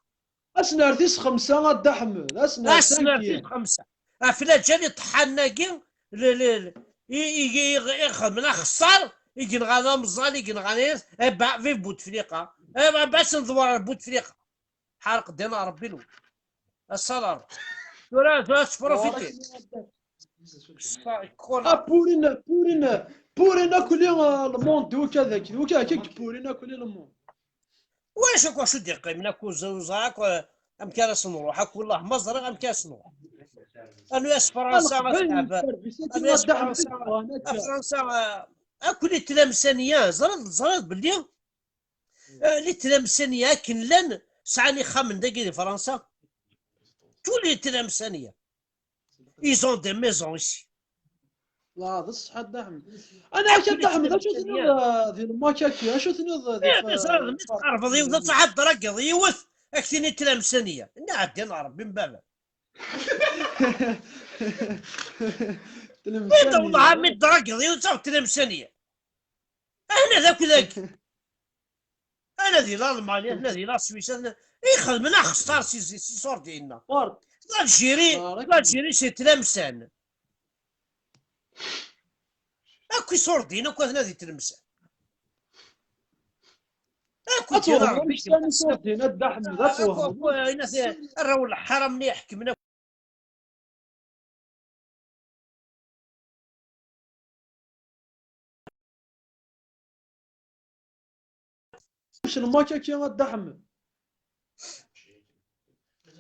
Ass n ar tis xemsa a Dda Ḥmed, ass n ar cinq. Ass n ar tis xemsa. Ɣef laǧal iṭeḥḥanen-agi, l- l- l- i- i- i- i- ixedmen axeṣṣar, i yenɣan ameẓẓal, i yenɣan ayas, eh, ba- vive Bouteflika. Eh, ba- bas nḍewwer ar Bouteflika. Ḥarq ddin ɣer Rebbi lwen. Ass-a tura, tura tesprofiti. Ksa, kul- Ah, Poutine, Poutine, Poutine akuli, ah, le monde, wika daki, wika daki, Poutine akuli le monde. Wacu akk, wacu d-iqqimen akk, ur ẓ- ur ẓriɣ akk, eh, amek ara s-nruḥ akk, wellah ma ẓriɣ amek ara s-nruḥ. Anu as Fransa, a Leqbayel, Fransa, anu as Fransa, a Fransa, eh, akk les tlamsaniya, ẓriɣ, ẓriɣ belli, eh, les tlamsaniya akken llan, sɛan ixxamen dagi di Fransa. Tous les tlamsaniya. Ils ont des maisons ici. La, d ṣṣeḥ a Dda Ḥmed. Ana ak a Dda Ḥmed, acu tenniḍ, eh, di lmakaki? Acu tenniḍ, eh, di... Eh, ẓriɣ, mi tqerbeḍ yiwet, ad tɛadragiḍ yiwet, ad k-tini tlamsaniya. Nna ɛeddi n Ṛebbi n baba. Tlemsaniya. Wid, wellah, mi tdragiḍ yiwet, ad tlamsaniya. Ahna d akk dagi. Ana di Lalmanya, ana di la Suisse, ana i xedmen axeṣṣar si, si, si iṣurdiyen-nneɣ. L'Algérie, l'Algérie c'est tlamsan. Akk iṣurdiyen, akk atna di tlemsan. Akk ad twehmeḍ amek llan iṣurdiyen a Dda Ḥmed, ad twehmeḍ. Arraw n lḥaram-nni iḥekmen akk. Acu n lmak-agi a Dda Ḥmed?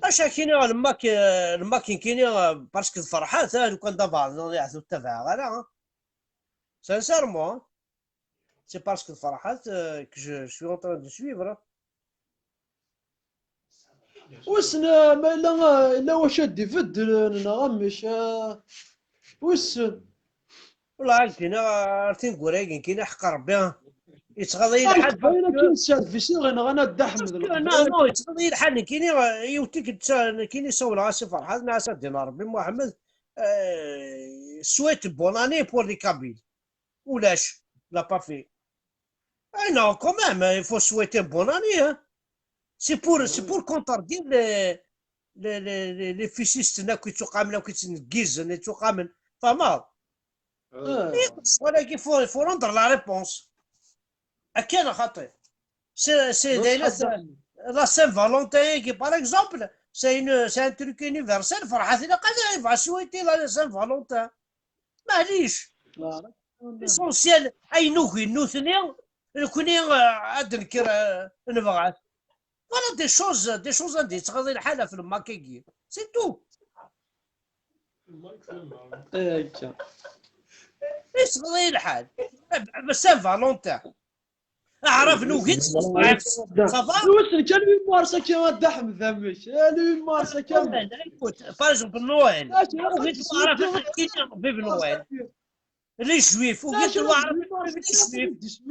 Acu akini lmak, lmak nekkini, parce que d Ferḥat, ah, lukan d abeɛḍ, yeɛtu ur ttabaɛeɣ ara, ah. Sincèrement, c'est parce que d Ferḥat, euh, que je, je suis en train de suivre, ah. Wissen, ah, ma yella, ah, yella wacu ad d-ibeddlen, neɣ amek, ah, wissen. Wala, nekkini, ah, ar tineggura-agi, nekkini, ḥeqq Rebbi, ah, yettɣaḍ-iyi lḥal. Ayen akken service i ɣ-inɣan a Dda Ḥmed. Non, non, yettɣaḍ-iyi lḥal, nekkini, ah, yiwet tikkelt, ah, nekkini sawleɣ-as i Ferḥat, nniɣ-as a ddin Rebbi Muḥemmed, euh, souhaite bonne année pour les Kabyles. Ulac, l'a pas fait. Eh non, quand même, il faut souhaiter bonne année, hein. C'est pour, c'est pour contredire les, les, les, les, les fascistes, là, qui sont quand même, là, qui sont guise, qui sont quand même, pas mal. Ah. Et voilà qu'il faut, il faut rendre la réponse. Akken xaṭi. C'est, c'est des, la, la Saint-Valentin, qui, par exemple, c'est une, c'est un truc universel. Ferḥat, il a, il va souhaiter la Saint-Valentin. Maɛlic. L'essentiel, ayen ugin nutni, nekkni, euh, ad d-nekker, euh, nebɣa-t. Voilà des choses, des choses anda yettɣaḍ lḥal ɣef lmak-agi. C'est tout. Akka. Yettɣaḍ lḥal. Saint-Valentin. Aɛrab nugi-t, ça va? Wissen kan le huit mars akka a Dda Ḥmed, amek? Eh, le huit mars akka. Écoute, par exemple, Noël. Ugin waɛrab ad kini vive Noël. Les juifs, ugin waɛrab vive les juifs.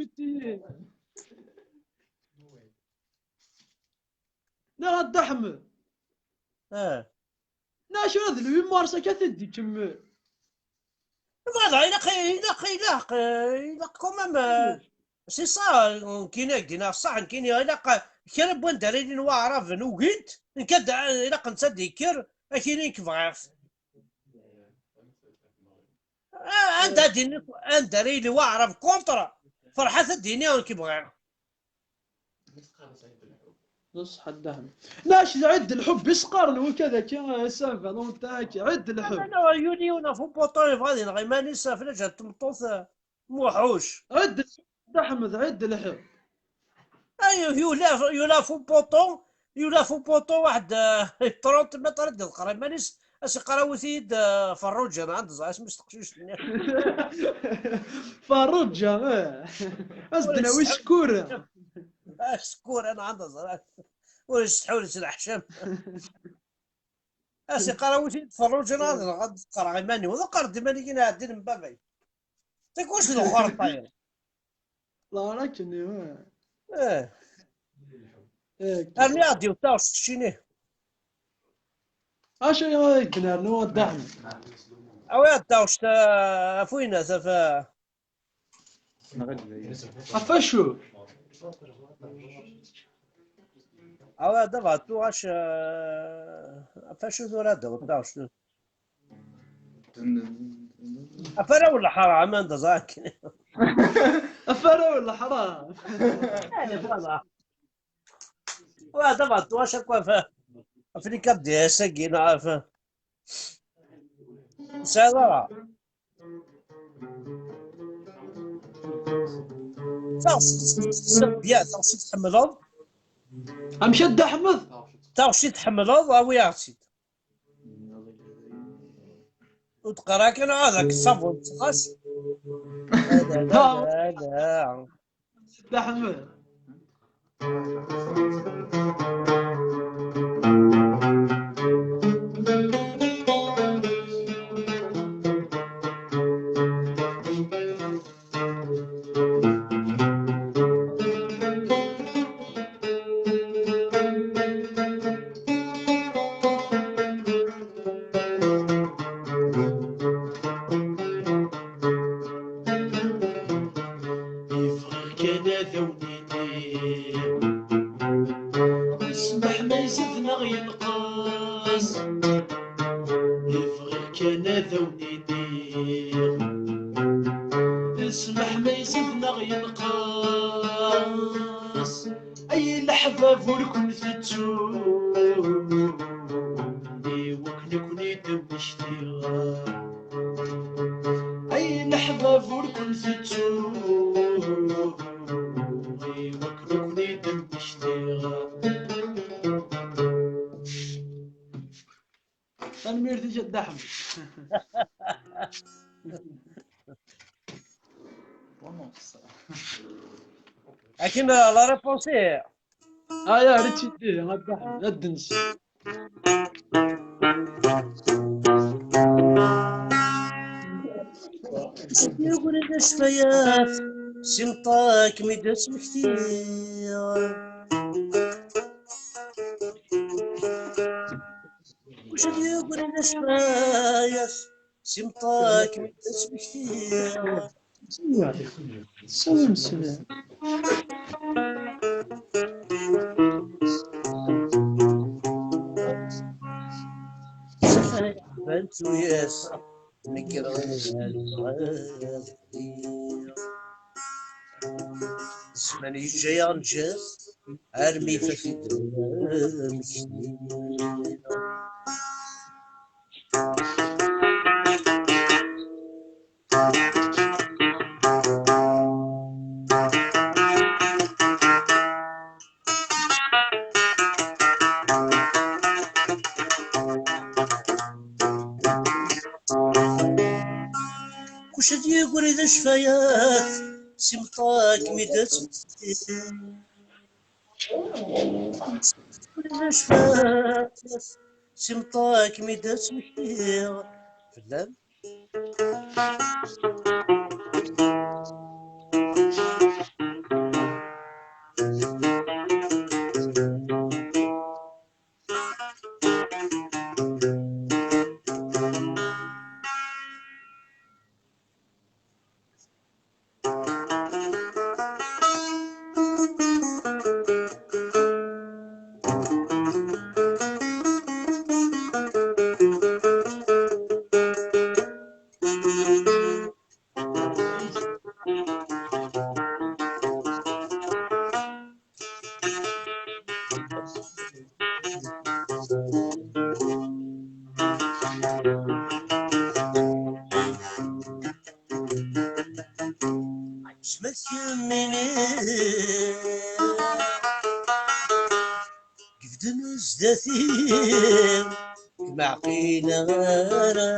Neɣ a Dda Ḥmed. Ah. Nacu d le huit mars akka t-id-ikemmel. Voilà, ilaq, ilaq, ilaq, ilaq quand même, euh, c'est ça, euh, nekkini, nekkini, ṣṣaḥ, nekkini, ilaq, euh, kra n wanda ara ilin waɛraben ugin-t, nekk ad, ilaq netta ad d-yekker, ad k-yini nekk bɣiɣ-t. Ah, anda ad d-yini, anda ara yili waɛrab contre, Ferḥat ad d-yini nekk bɣiɣ. D ṣṣeḥ a Dda Ḥmed. Nac d ɛid lḥubb i s-qqaren wikad-agi, eh, Saint Valentin-agi, ɛid lḥubb. Non, non, yuli yiwen ɣef upuṭu yebɣa ad ineɣ iman-is ɣef lǧal n tmeṭṭut, eh, muḥuc. Ɛid lḥubb, Dda Ḥmed, ɛid lḥubb. Ay, yula, yula ɣef upuṭu, yula ɣef upuṭu waḥed, eh, trente mètres ad iḍeqqer iman-is, as iqqar awit-iyi-d, eh, Ferruǧa, neɣ ad ẓer asmi-s teqcict-nni. Ferruǧa, eh. As d-nawi Cekkur. Acekkur, neɣ ad ẓer. Ur yessetḥu, ur yesleḥcam. As iqqar awit-iyi-d Ferruǧa, neɣ ad, neɣ ad qqareɣ iman-iw. Ad qqareɣ-d iman-iw, neɣ ɛeddi n baba-y. Tikwes d uxerṭay. La rakken, eh. Eh. Eh, armi ad d-iwet taɣect keččini. Acu ay d-nernu a Dda Ḥmed? Awi-aɣ-d taɣect, eh, ɣef winat, ɣef, eh, ɣef acu? Awa, d abaṭu, acu, eh, ɣef acu tura d abaṭu, acu? Ɣef arraw n leḥṛam, anda ẓran akken. Ɣef arraw n leḥṛam. Allez, voilà. Wa, d abaṭu, acu akk ɣef, ɣef les quatre D S-agi, neɣ ɣef, ur tesɛiḍ ara. Taɣect, bien, taɣect i tḥemmleḍ. Amek a Dda Ḥmed? Taɣect i tḥemmleḍ, awi-aɣ-tt-id. Ur d-qqar akken, ad ak ṣṣabun xas. Dda Ḥmed. Yeffeɣ kan ad awen-iniɣ, ssmaḥ ma yzid neɣ yenqes. Yeffeɣ kan ad awen-iniɣ, ssmaḥ ma yzid neɣ yenqes. Ay leḥbab, ur ken-tettu, i wakken ad ken-id-mmektiɣ. Ay leḥbab, ur ken-tettuɣ, i wakken ad ken-id-mmektiɣ. Tanemmirt-ik a Dda Ḥmed. Akken, euh, la réponse est. Aya, rečč-d, a Dda Ḥmed, ad d-nsi. Yugri d acfayat, simṭak mi d-asmektiɣ. Kuc ad yugri d acfayat, simṭak mi d-asmektiɣ. Salam, salam. Bant tuyas, nekreɣ ad ɣadiɣ. Zzman yeǧǧa-yaɣ nǧes, armi fat-id. Kuc ad yegri d acfayat, simṭak mi d-asmektiɣ. Kuc ad yegri d acfayat, simṭak mi d-asmektiɣ. Fell-am. Smet kemmini, gifden zdat-i, ur kem-ɛqileɣ ara.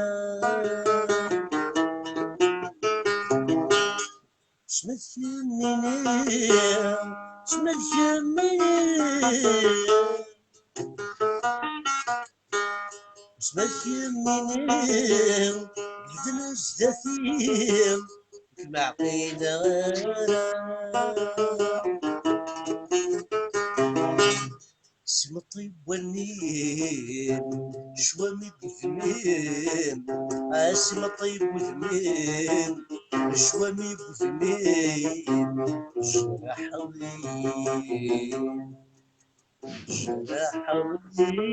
Smet kemmini, smet kemmini. Smet kemmini, gifden zdat-i, ur kem-ɛqileɣ ara. S imeṭṭi n wallen-im, ccwami n wudem-im, a s imeṭṭi n wudem-im, ccwami n wudem-im, jraḥeɣ-iyi. Craḥ-nni.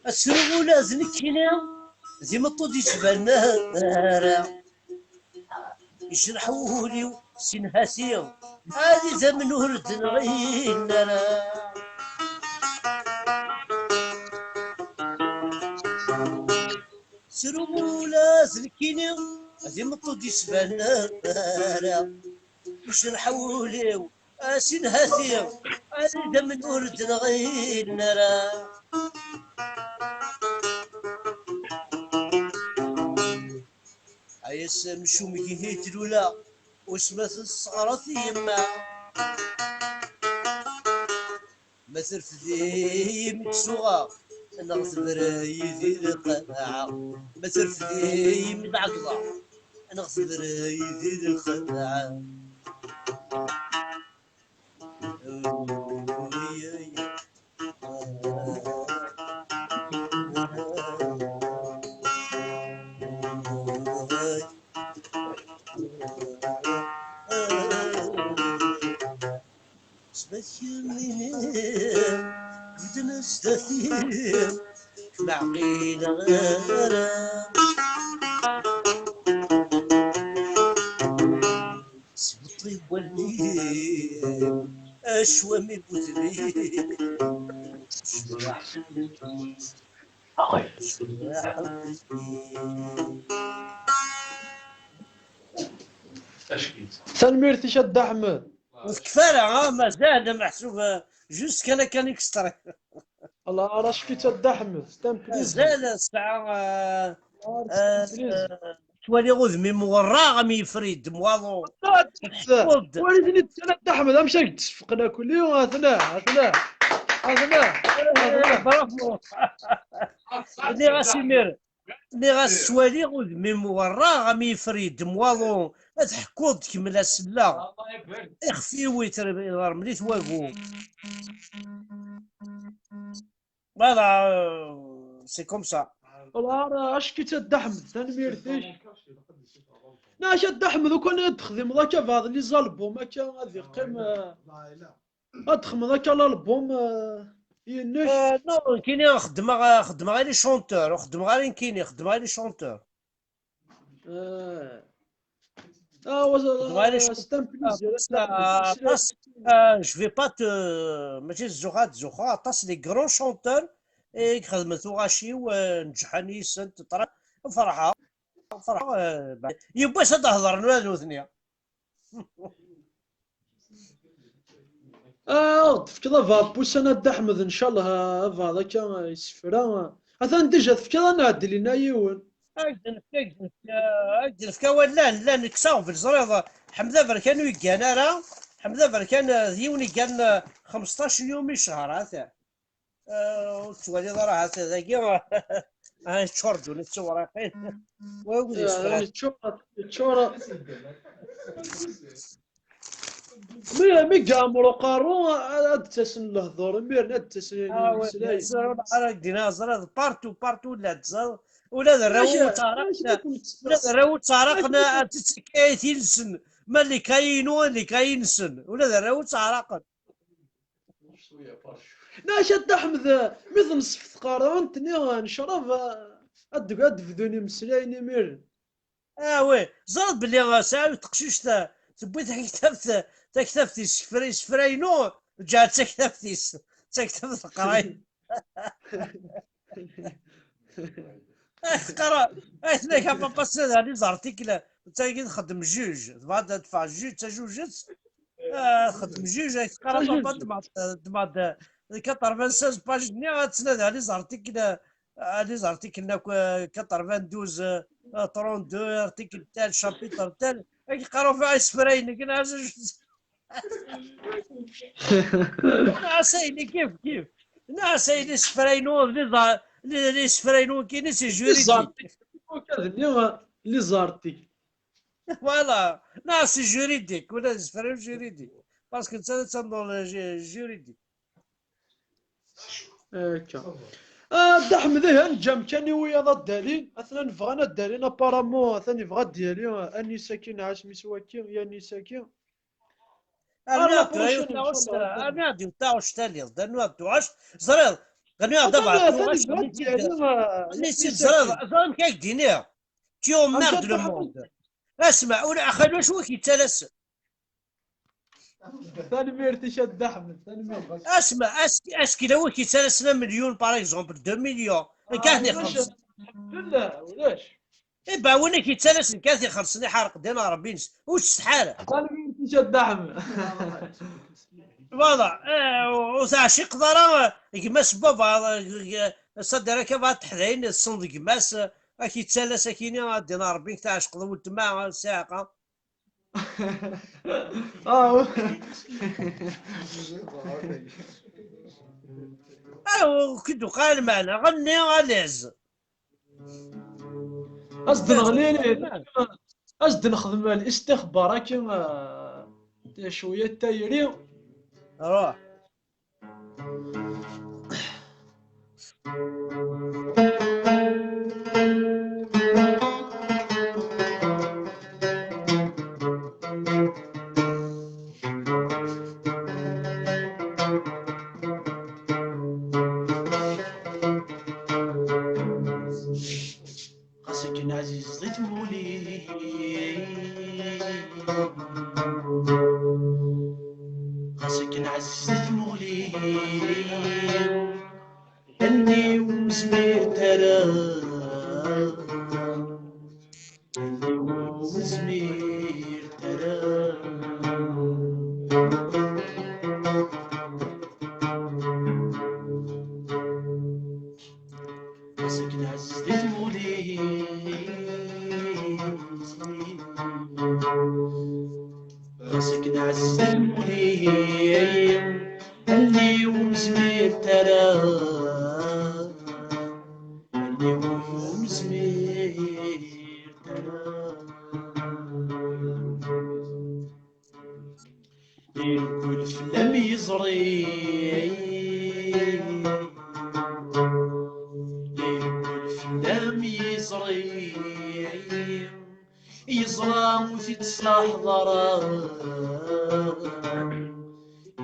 Asruɣ ula d nekkini d imeṭṭu d-yettbanen ara. Yecreḥ wul-iw si nhati, ad idammen ur d-nɣin ara. Sruɣ ula d nekkini d imeṭṭu d-yettbanen ara. Yecreḥ wul-iw, a sinhati, ad idammen ur d-nɣin ara. Ay ass amcum gihi tlula, usma tesseɣret yemma. Ma terfed-iyi mi tsuɣa, neɣ tebre-yi di lqaɛa. Ma terfed-iyi mi d-ɛegḍa, neɣ tebre-yi di lqaɛa. Sbakemini bedden sdat-i, kem ɛqileɣ ara. Sbeṭ-i wallen-im, acwam i wudem-im. Tanemmirt-ik a Dda Ḥmed. Ur tekfi ara, ah, mazal meḥsub, ah, juste kan akka extrait. Allah ara cfit a Dda Ḥmed, stamp please. Mazal sɛa, ah, ah, ttwaliɣ udem-im werraɣ am yifri yedden waḍu. Tḥekkuḍ-d. Wali-ten-id kan a Dda Ḥmed, amek ak-d-sfeqen akuli, atna, atna, atna, atna. Bravo. Nniɣ-as imir, nniɣ-as ttwaliɣ udem-im werraɣ am yifri yedden waḍu, ad tḥekkuḍ-d kemmel a selleɣ. Ixef-iw itremlit wagu. Voilà, euh, c'est comme ça. Voilà, acki-tt a Dda Ḥmed, tanemmirt-ik. Neɣ a Dda Ḥmed, ukan ad texdimeḍ akka baɛḍ les albums, akka ad iqqim, euh, ad texdmeḍ akka l'album, euh, inek. Euh, non, nekkini xeddmeɣ, xeddmeɣ i les chanteurs, ur xeddmeɣ ara nekkini, xeddmeɣ i les chanteurs. Ah. Ah, ouais, c'est un plaisir. Aṭas, euh, je vais pas te, mačči zzux ad zzux, aṭas les grands chanteurs i ixedmen tuɣac-iw, euh, neǧḥen yis-sent, ṭra-, ferḥeɣ, ferḥeɣ, euh, yiwwas ad d-hedren ula d nutni. Ah, ad ɣ-d-tefkeḍ abeɛḍ n wussan a Dda Ḥmed, ncallah, abeɛḍ akka, isefra. Atan déjà tefkiḍ ad nɛeddel inna yiwen. Ad k-d-nefk, ad k-d-nefk, ad k-d-nefk awal, llan, llan, kkes aɣbel, ẓriɣ, Ḥmed Aberkan ur yeggan ara, Ḥmed Aberkan, eh, d yiwen yeggan, eh, xmesṭac yum i ccehṛ, atan. Eh, ur tettwaliḍ ara, ha-t-a dagi, ha, yeččur ddunit d tiwriqin. Wa ur yessefra. Yeččur, yeččur. Mi, mi yeɛmer uqerru, ad d-ttasen lehdur, imiren ad d-ttasen imeslayen. Ara d-iniɣ, ẓriɣ, partout, partout la tẓaḍ, ula d arraw n ttaɛraqen, ula d arraw n ttaɛraqen, ad tettekkayetin-nsen, ma likayi-inu, likayi-nsen, ula d arraw n ttaɛraqen. Neɣ a Dda Ḥmed, mi d-nṣef tqerra, ad ntenni necrab, ad d-, ad d-bdun imeslayen imiren. Ah oui, ẓriɣ belli, ah, sɛiɣ teqcict, ah, tewwi taktabt, taktabt isefra, isefra-inu, ǧǧeɣ d taktabt-is, d taktabt teqray. Ay teqqar, ay tenna-k a papa, ttnadi les articles, d tagi txeddem juge, tebɣa ad teffeɣ juge, d tajujet, ah, txeddem juge, ay teqqar a papa, ddmeɣ-d, ddmeɣ-d quatre-vingt-seize page-nni, ad ttnadiɣ les articles, ah, les articles-nni akk, ah, quatre-vingt-douze, ah, trente-deux, article tel, chapitre tel, ad k-qqareɣ ɣef isefra-inek, neɣ acu. Neɣ asayli kif kif. Neɣ asayli isefra-inu, les a-, les, les isefra-inu nekkini, c'est juridique. Les articles. Voilà. Neɣ c'est juridique, ula d isefra juridique. Parce que netta d, dans le ju-, juridique. Akka. Ah, Dda Ḥmed, ihi neǧǧa amkan i wiyaḍ ad d-alin. Atnan bɣan ad d-alin, apparemment atan yebɣa ad d-yali, ah, Anis-agi neɣ asmi-s waki, Yanis-agi. Armi ad d-tuɣal taɣect, armi ad d-tuɣal taɣect, ẓriɣ, rnu ad d-tuɣal, ẓriɣ, rnu ad d-tuɣal, atan yebɣa ad d-yali, ah, Yanis-agi. Ẓriɣ amek ay k-d-iniɣ. Tu emmerdes le monde. Asma, ula axalu acu i k-yettalasen? Tanemmirt-ik a Dda Ḥmed, tanemmirt. Asma, ask-, askil a wi k-yettalasen un million, par exemple, deux millions. Nekk ad t-ixelṣen. Alhamdulillah, ulac. Eh ben, win i k-yettalasen kan ad t-ixelṣen, iḥerq ddin n Ṛebbi-ines. Ur tsetḥa ara. Tanemmirt-ik a Dda Ḥmed. Voilà. Eh, ur teɛciqeḍ ara, eh, gma-s n baba, eh, eh, Sadir akka bɣa teḥdayin, tessen d gma-s, eh, ad k-yettalas akini, a ddin n Ṛebbi, teɛceqeḍ weltma, eh, ssiɛqa. Ah, ah, ur k-id-uqal lmeɛna, ɣenni, a l'aise. As-d-neɣli, as-d-nexdem listixbar akken, ah, cwiya n tayri. Ruḥ. Ɣas akken ɛziz di tmuli, ɣas akken ɛziz di tmuli, allen-iw ur zmirt ara, allen-iw ur zmirt ara. Ɣas akken ɛziz di tmuli, ɣas akken ɛziz di tmuli, allen-iw ur zmirt ara, allen-iw ur zmirt ara. Irewwel fell-am yiẓri, irewwel fell-am yiẓri, yeẓra ur t-id-tṣaḥeḍ ara,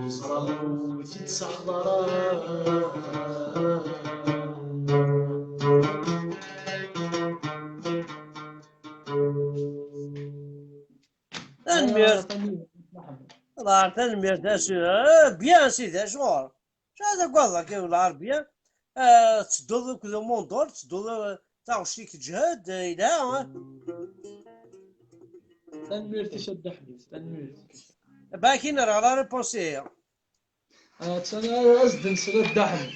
yeẓra ur t-id-tṣaḥeḍ ara. Tanemmirt. Tanemmirt a Sidi. Ah, bien, a Sidi, acuɣer? Acu ara tagadeḍ akka, wala bien? Ah, tettedduḍ akked umundol, tettedduḍ, ah, taɣect-ik teǧhed, ah, yelha, ah? Tanemmirt-ik a Dda Ḥmed, tanemmirt. Bakin rɣ la réponse-ihi. Attan, as-d-nsel a Dda Ḥmed.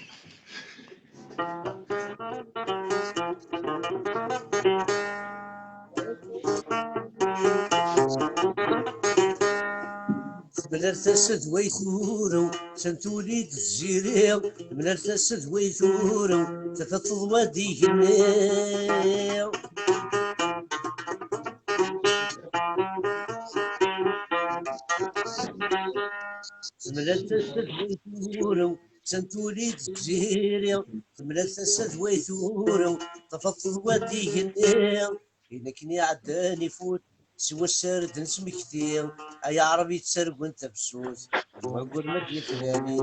Temlal tasa d way turew, san tuli-d tziri. Temlal tasa d way turew, tafat teḍwa-d igenni. Temlal tasa d way turew, san tuli-d tziri. Temlal tasa d way turew, tafat teḍwa-d igenni. Ayen akken iɛeddan ifut, siwa sser d nesmekti, ay aɛrab yettargun tafsut, d wayyur ma d-yetlali.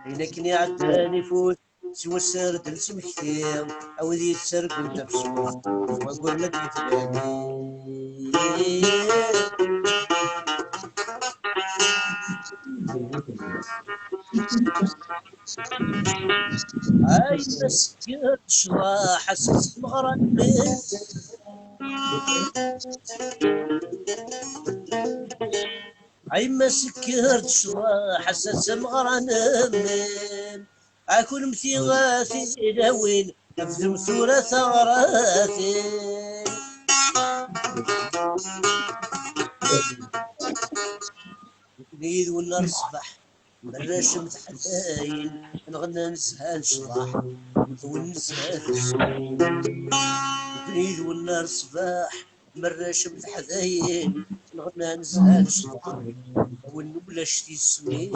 Ayen akken iɛeddan ifut, siwa sser d nesmekti, a wid yettargun tafsut, d wayyur ma d-yetlali. Ay ma sekker tecḍeḥ ass-a s tmeɣra-nni. Ay ma sekker tecḍeḥ ass-a s tmeɣra-nni. A kunemti a tilawin, bdem tura taɣratin. Nekni yid-wen ar ṣṣbeḥ, marrac mteḥdayin, nɣenna nezha necḍeḥ, nṭewwel nezha tecḍeḥ. Nekni yid-wen ar ṣṣbeḥ, marrac mteḥdayin, nɣenna nezha necḍeḥ, win ulac tismin.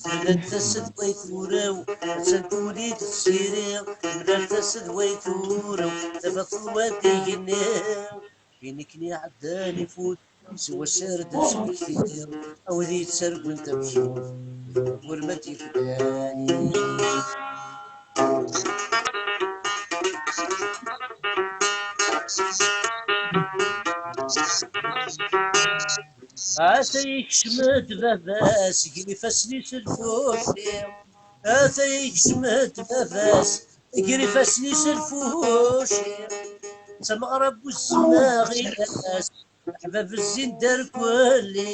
Tella tasa d way turew, attan tuli-d tiziri. Tella tasa d way turew, tafat tewwa-d igenni. I nekken iɛeddan ifut, s wass ar d asmekti, a wid yettargun tamsut, ur ma d-yefdan. Ata yekcem-d baba-s, gar ifassen-is lfuci. Ata yekcem-d baba-s, gar ifassen-is lfuci. D tameɣra n uzmaɣ i las, leḥbab zzin-d ar kulli.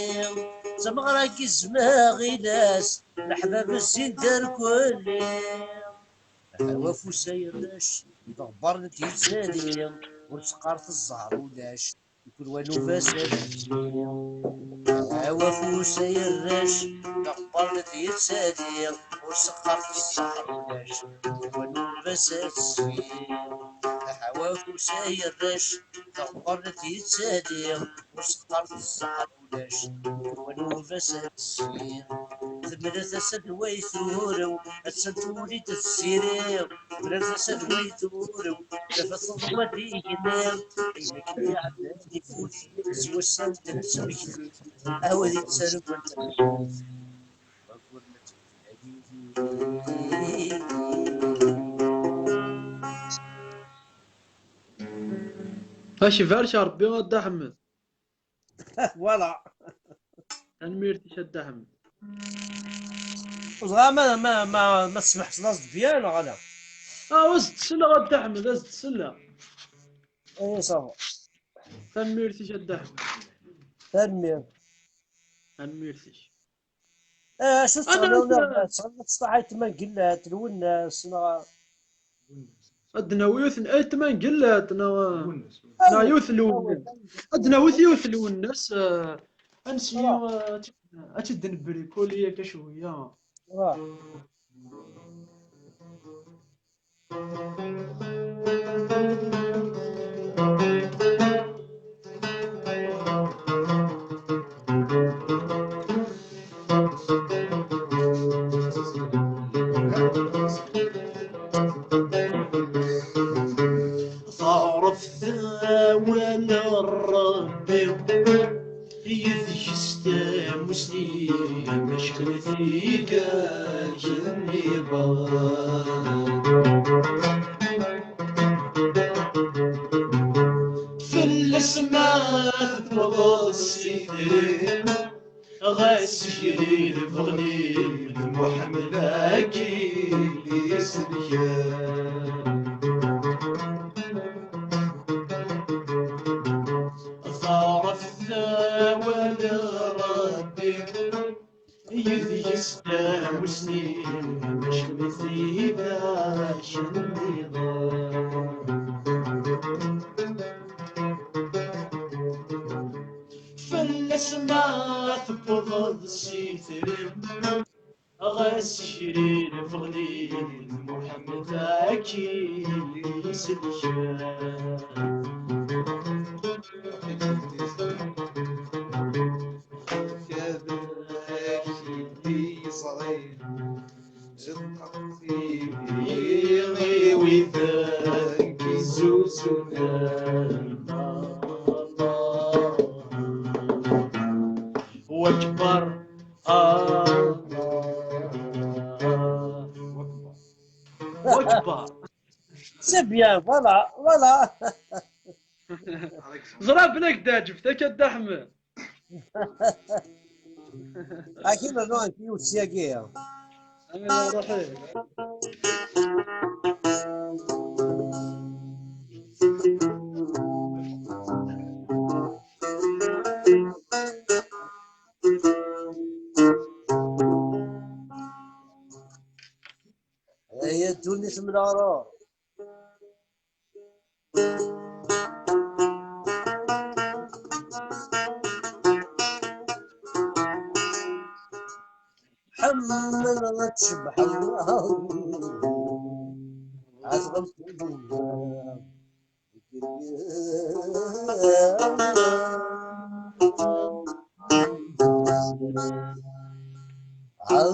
D tameɣra n yizmaɣ i las, leḥbab zzin-d ar kulli. Ahaw afus ay arrac, d aɣebbar n d-yettali, ur teqqaret zzher ulac. Mkul wa nnuba-s ad tili. Ahaw afus ay arrac, d aɣebbar n d-yettali, ur teqqaret zzher ulac. Mkul wa nnuba-s ad tili. Ahaw afus ay arrac, d aɣebbar n d-yettali, ur teqqaret zzher ulac. Mkul wa nnuba-s ad tili. Temla tasa d way turew, attan tuli-d tiziri. Temla tasa d way turew, tafat teḍwa d igenni. Ayen akken iɛeddan ifut, s wass-a n tnesmekti, a wid yettargun tamsut. Ad k-ibarek Ṛebbi a Dda Ḥemmed. Voilà. Tanemmirt-ik a Dda Ḥemmed. Ẓra ma, ma, ma, ma tsemḥeḍ laẓ bien neɣ ala? Ah, ur as-d-selleɣ a Dda Ḥemmed, ad as-d-selleɣ. Eh, ça va. Tanemmirt-ik a Dda Ḥemmed. Tanemmirt. Tanemmirt-ik. Eh, acu tettɣenniḍ? Tettɣenniḍ ttṣaḥayt ma gellat, Lwennas, neɣ? Ad d-nawi yiwet n aytma n gellat, neɣ, neɣ yiwet n Lwennas. Ad d-nawi yiwet n Lwennas, eh, ad nesmi, eh, ad tt-, ad tt-id-nbrikuli akka cwiya. Taɛrabt awal n Ṛebbi, yid-k s tamusni, acḥal tigad nniḍen. Fell-as ma tewweḍ s itri, ɣas gri lbeɣli n Muḥemmed akkin i selken. Taɛraft awal Ṛebbi, yid-s tamusni, mačči d tidak nniḍen. Fell-as ma tewweḍ s itri, ɣas kri lbeɣli n Muḥemmed akkin i selken. Tabrak i d-yeẓri, zedɣeɣ tili i wid akk izuzun. Wakbar. Ah. Wakbar. C'est bien, voilà, voilà. Ẓra belli ak-d-teɛǧeb takka Dda Ḥmed. Akin rnu anki usi-agi. Amin, ruḥi. Ay ddunit mlaɣruṛ. Ḥemmel ad tcebḥeḍ. Ɛetɣem. Ad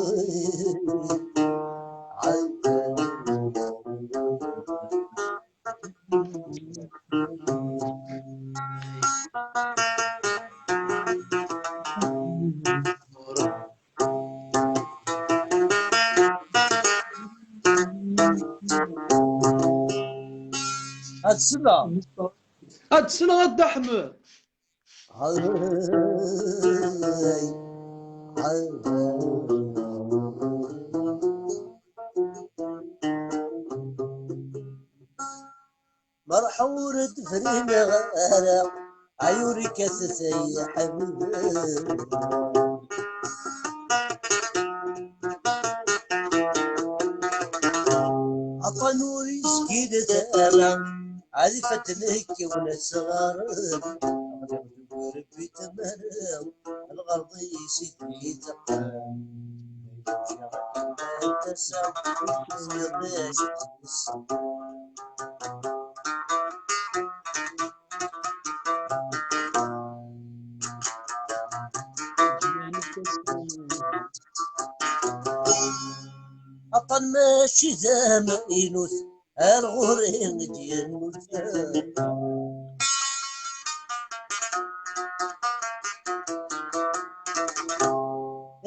sleɣ. Ad sleɣ a Dda Ḥmed. Merḥ ur d-frineɣ ara, ay ur ikkatet ay ḥbib. Aṭṭan ur yesgidet ara, ad ifadden heggiwen asɣar. Rebbi tamara-w, lɣerḍ-is i d-yettaqam. Tasa, tenniḍ-as, Aṭṭan mačči d amaynut, ar ɣur-i i d-yemmut.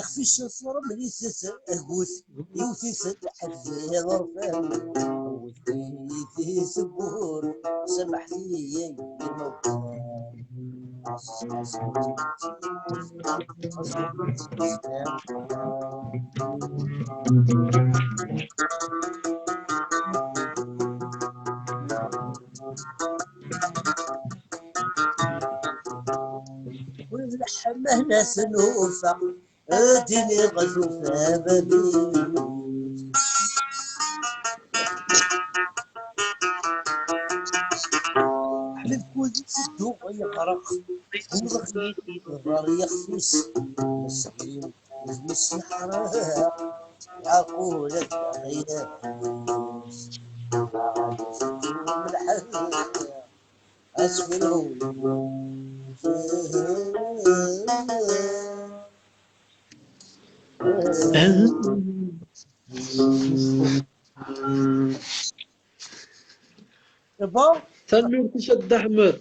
Ixef-is turem-it-tt agut, iwet-it-d ḥedd iḍerfan. Wwet-iyi-t i tewwurt, samaḥt-iyi ay imawlan. Wid leḥmala s-nufa, ad iniɣ tufa babi. Ḥmed Kuz yetteddu yeɣreq, umḍeq ɣer yixef-is, meskin, udem-is yeḥreq, yeɛreq ula d axir-is. Lḥal, asfel. C'est bon? Tanemmirt-ik a Dda Ḥmed.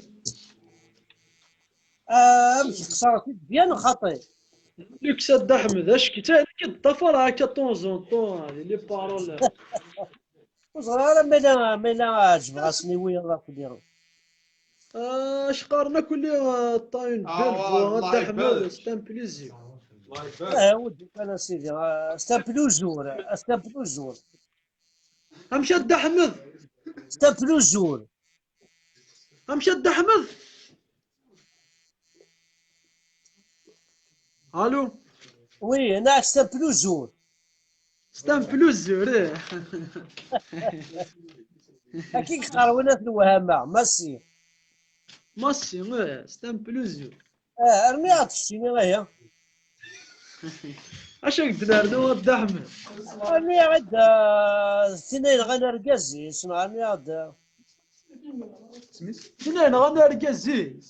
Ah, amek xeṣreɣ-t-id bien xaṭi? Tanemmirt-ik a Dda Ḥmed, acku ttafar akka de temps en temps, les paroles. Ur ẓriɣ ara ma yella, ma yella ɛejbeɣ-asen i wiyaḍ akk-nni. Ah, acu qqaren akk-nni, ah, t'as une belle voix, a Dda Ḥmed, c'est un plaisir. Ah, ur d-ufan a sidi, ah, c'est un plaisir, ah, c'est un plaisir. Amek a Dda Ḥmed? C'est un plaisir. Amek a Dda Ḥmed? Allô? Oui, neɣ c'est un plaisir. C'est un plaisir, eh. Akken qqaren win at Lewhama, massi. Massi, eh, c'est un plaisir. Ah, rniɣ-d keččini, ihi. Acu ak d-nernu a Dda Ḥmed? Rniɣ-d, ah, tin ay yenɣan argaz-is, neɣ rniɣ-d, ah, tin ay yenɣan argaz-is.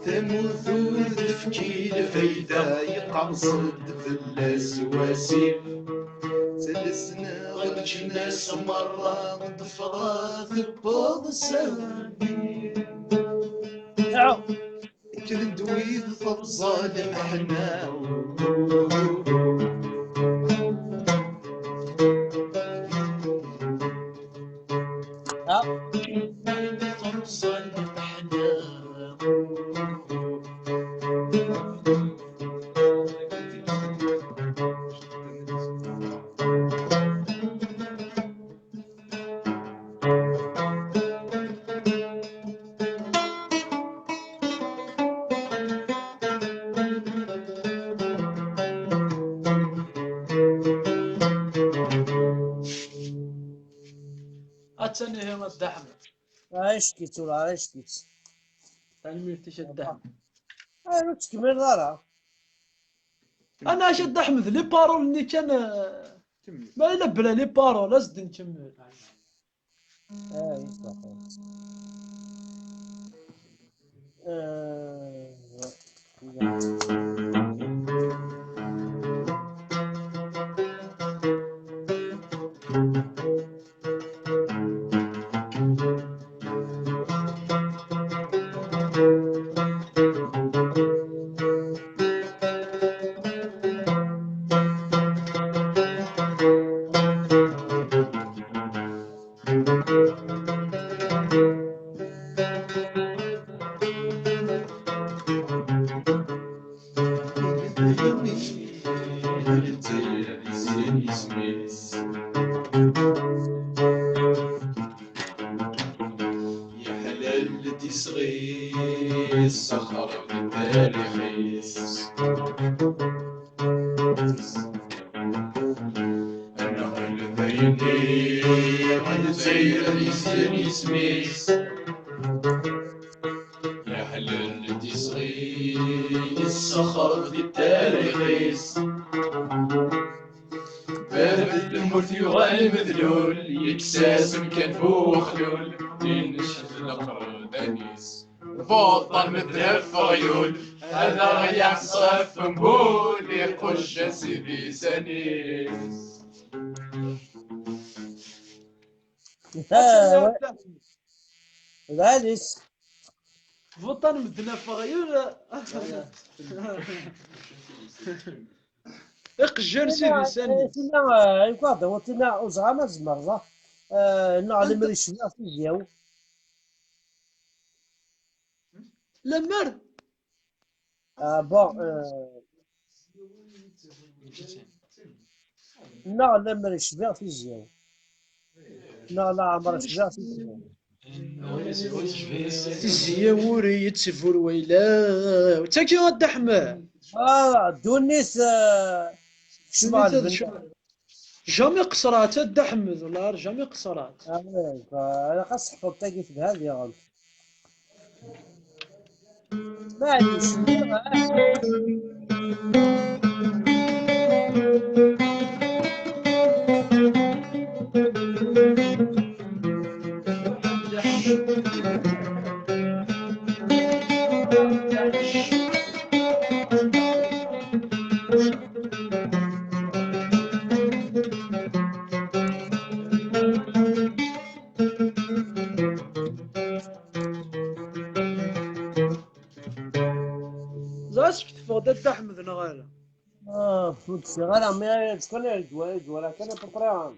Tamurt ur d-tefki lfayda, yeqqers-d fell-as wasif. Tlesneɣ leǧnas merra, ḍefreɣ tewweḍ s ahbib. Kkren-d wid terẓa lmeḥna. Attan ihi a Dda Ḥmed. Ɛic-k-itt ula, ɛic-k-itt. Tanemmirt-ik a Dda Ḥmed. Ay, ur tettkemmileḍ ara. Anac a Dda Ḥmed, les paroles-nni kan, eh, ma yella bla les paroles, as-d nkemmel. Ay, ṣaḥit. Eh, Yeḥlel-d isɣi, yessexreb tarix-is. Annaɣ d ayenni, ad yettayr ad yessin isem-is. Yeḥlel-d isɣi, yessexreb di tarix-is. Bab n lmut yuɣal medlul, yekkes-as amkan bu uxlul, inneched leqrudan-is. Buṭṭan medden ɣef uɣyul, ad aɣ-yeɛṣef mbul, iqucc-as idisan-is. Lɛali-s. Buṭṭan medden ɣef uɣyul. Iqejjan s idisan-is. Tina, eh, tina, eh, ur ẓriɣ ma tzemreḍ, eh, neɣ lemmer yecbiɣ tizyaw. Lemmer? Ah, bon, eh, neɣ lemmer yecbiɣ tizyaw. Neɣ leɛmer cbiɣ tizyaw. Tizyaw ur yettbur wayla. D tagi a Dda Ḥmed. Ah, ddunit, eh, kecmeɣ. Jamais qeṣṣrat a Dda Ḥmed, والله jamais qeṣṣrat. Ah, ilaq ad s-teḥfeḍ tagi telha diɣen. Maɛlic. Ẓer asfetfeɣ-d a Dda Ḥmed neɣ ala? Ah, ur d-sliɣ ara, mi ara d-tkun ar ddwa, ddwa kan à peu près.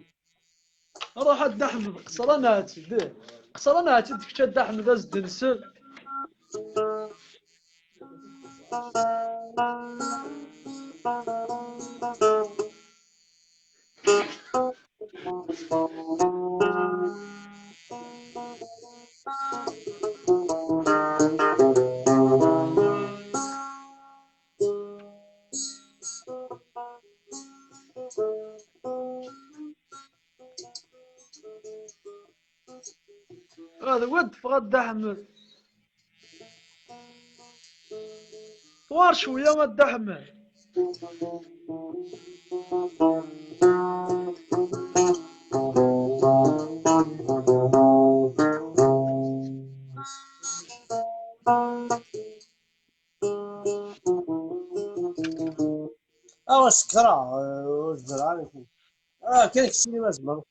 Ruḥ a Dda Ḥmed, qeṣṣer-aneɣ-tt-id. Qeṣṣer-aneɣ-tt-id kečč a Dda Ḥmed, ad s-d-nsel. Ad wad ffeɣ a Dda Ḥmed. Ɣer cwiya a Dda Ḥmed. Ah, sekreɣ, eh, ur zmireɣ ara. Ah, kan keččini ma tzemreḍ.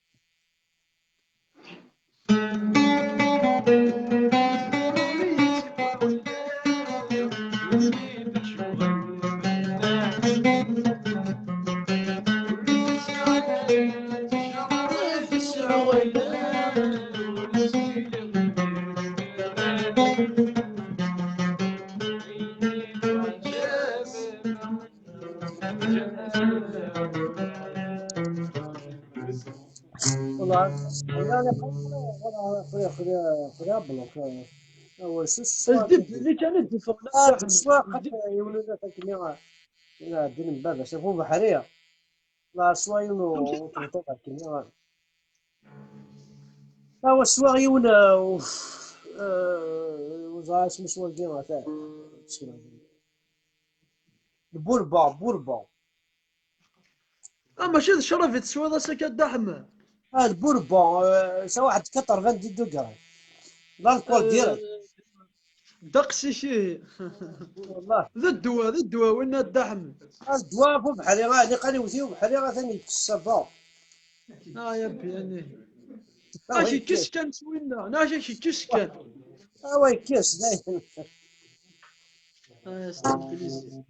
والله، لا، لا، خليها، خليها، خليها، خليها بلوك. هو شو السؤال؟ As-d belli kan ad d-iffeɣ. Ah, teswa, yiwen ula d akken, ila din baba, شافوا بحرية. La, teswa yiwen u-, تنطق akken. Awa swiɣ yiwen, uh, uf, uh, ur ẓriɣ isem-is wagi, ata, lburba, burba. Ah, mačči d ccrab i teswiḍ ass-agi a Dda Ḥmed? Ah, d burba, uh, sa waḥed quatre-vingt-dix degrés. L'alcool direct. Ddeqs-ik ihi. Wallah. D ddwa, d ddwa winna a Dda Ḥmed. Ah, d ddwa ɣef ubeḥri, ah, niqal iwet-iyi ubeḥri, atan yekkes ṣṣaba. Ah, ya bbi, ani. Ah, yekkes kan s winna, neɣ yekkes kan. Ah, wa yekkes, dayen. Ah, c'est un plaisir.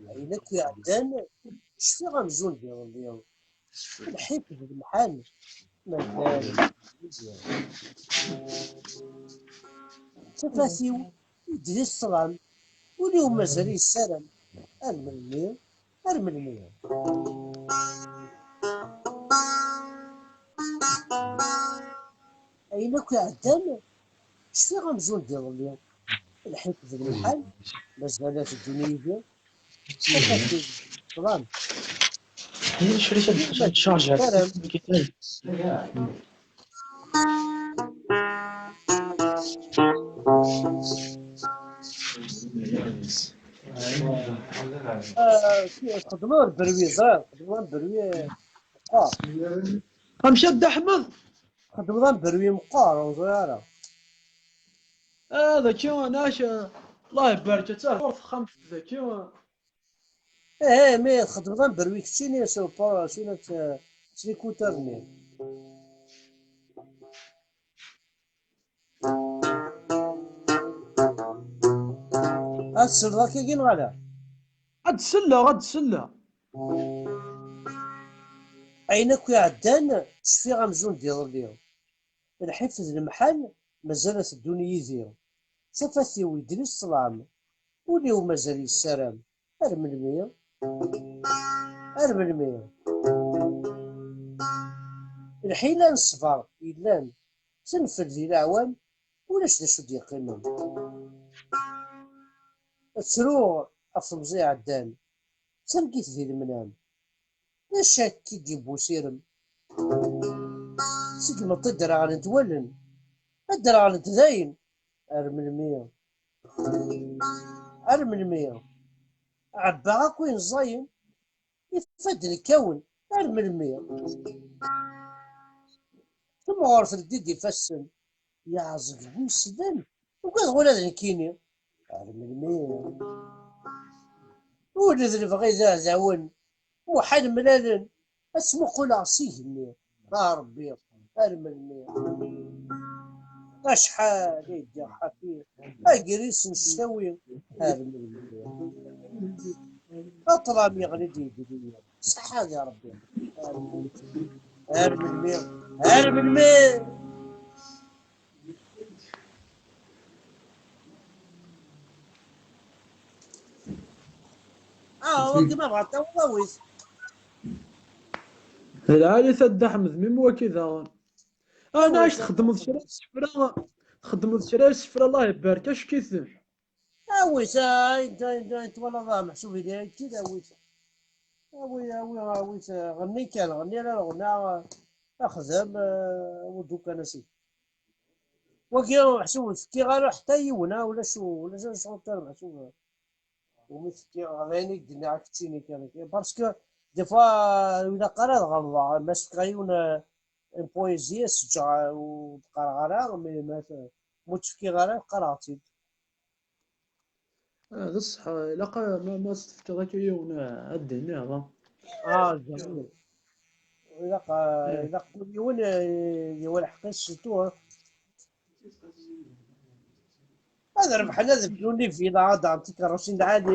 Ayen akk iɛeddan, cfiɣ amzun d iḍelli. Lḥif d lemḥan, mazal. Tafat-iw, ddel-itt ṭṭlam, ul-iw mazal yessaram. Ar melmi? Ar melmi? Ayen akk iɛeddan, cfiɣ amzun d iḍelli. Lḥif d lemḥan, mazal ad teddun yid-i. Tafat-iw, ṭṭlam. هي شريتها تشارج هذا الكتاب. Ah, txedmeḍ berwi, ẓriɣ, txedmeḍ berwi meqqar. Amek a Dda Ḥmed? Txedmeḍ berwi meqqar, ur ẓriɣ ara. Ah, daki, nac, Allah ibarek, ad tarfuḍ texxamt daki. Eh, eh, mais txedmeḍ berwi keččini, sur por-, sur notre, euh, sur l'écouteur-nni. Ad tselled akkagi neɣ ala? Ad d-selleɣ, ad d-selleɣ. Ayen akk iɛeddan, cfiɣ amzun d iḍelli. Lḥif d lemḥan, mazal ad teddun yid-i. Tafat-iw, ddel-itt ṭṭlam. Ul-iw mazal yessaram. Ar melmi? Ar melmi? Lḥila n ṣṣber yellan, tenfel di leɛwam, ulac d acu d-yeqqimen. Ttruɣ ɣef temẓi iɛeddan, d targit di lemnam. D acu akka i d-yewwi usirem? Seg imeṭṭi ad d-reɣlent wallen, ad d-reɣlent dayen. Ar melmi? Ar melmi? Ɛebbaɣ akk ayen ẓẓayen, ifadden kkawen. Ar melmi? Tamɣart tleddi-d ifassen, yeɛẓeg bu yesden, ugadeɣ ula d nekkini. Ar melmi? Ula d lebɣi d aɛdawen, muḥal mlalen, ad ttmuquleɣ s igenni. A Ṛebbi, ar melmi? Acḥal ay ddiɣ ḥafi, agris n cctawi, ar melmi? Aṭlam yeɣli-d yegli, ṣaḥa di Ṛebbi. Ar melmi? Ar melmi? Ah, wagi ma bɣa tawiḍ, awi-t. Lɛali-t a Dda Ḥmed, mim waki daɣen. Anac txedmeḍ kra n isefra, txedmeḍ kra n isefra, Allah ibarek, ack-iten. Awi-t, ah, ayen, ayen, ayen twalaḍ, ah, meḥsub ili akken, awi-t. Awi, awi, awi-t, ah, ɣenni kan, ɣenni ara lɣenna, ah, axdam, ah, awi-d ukan asif. Wagi, meḥsub ur fkiɣ ara ḥetta yiwen, ah, ulac, ulac ara sɛuḍ ara meḥsub. Umi fkiɣ, d ayen i k-d-nniɣ, keččini kan. Parce que, des fois, ur ilaq ara ad ɣelḍeɣ, ma s-fkiɣ yiwen, euh, une poésie, ad s-ǧǧeɣ, euh, ur d-qqareɣ ara, mais ma t-, ma ur tt-fkiɣ ara, qqareɣ-tt-id. Ah, d ṣṣeḥ, ilaq a-, ma, ma s-tefkiḍ akka yiwen, ah, ad d-iniɣ, ah. Ah, jamais. Ilaq, ah, ilaq kul yiwen, ah, yawi lḥeqq-is surtout, ah. Ad rebḥen, ad bnun les villas, ad d-ɣen tikeṛṛusin lɛali,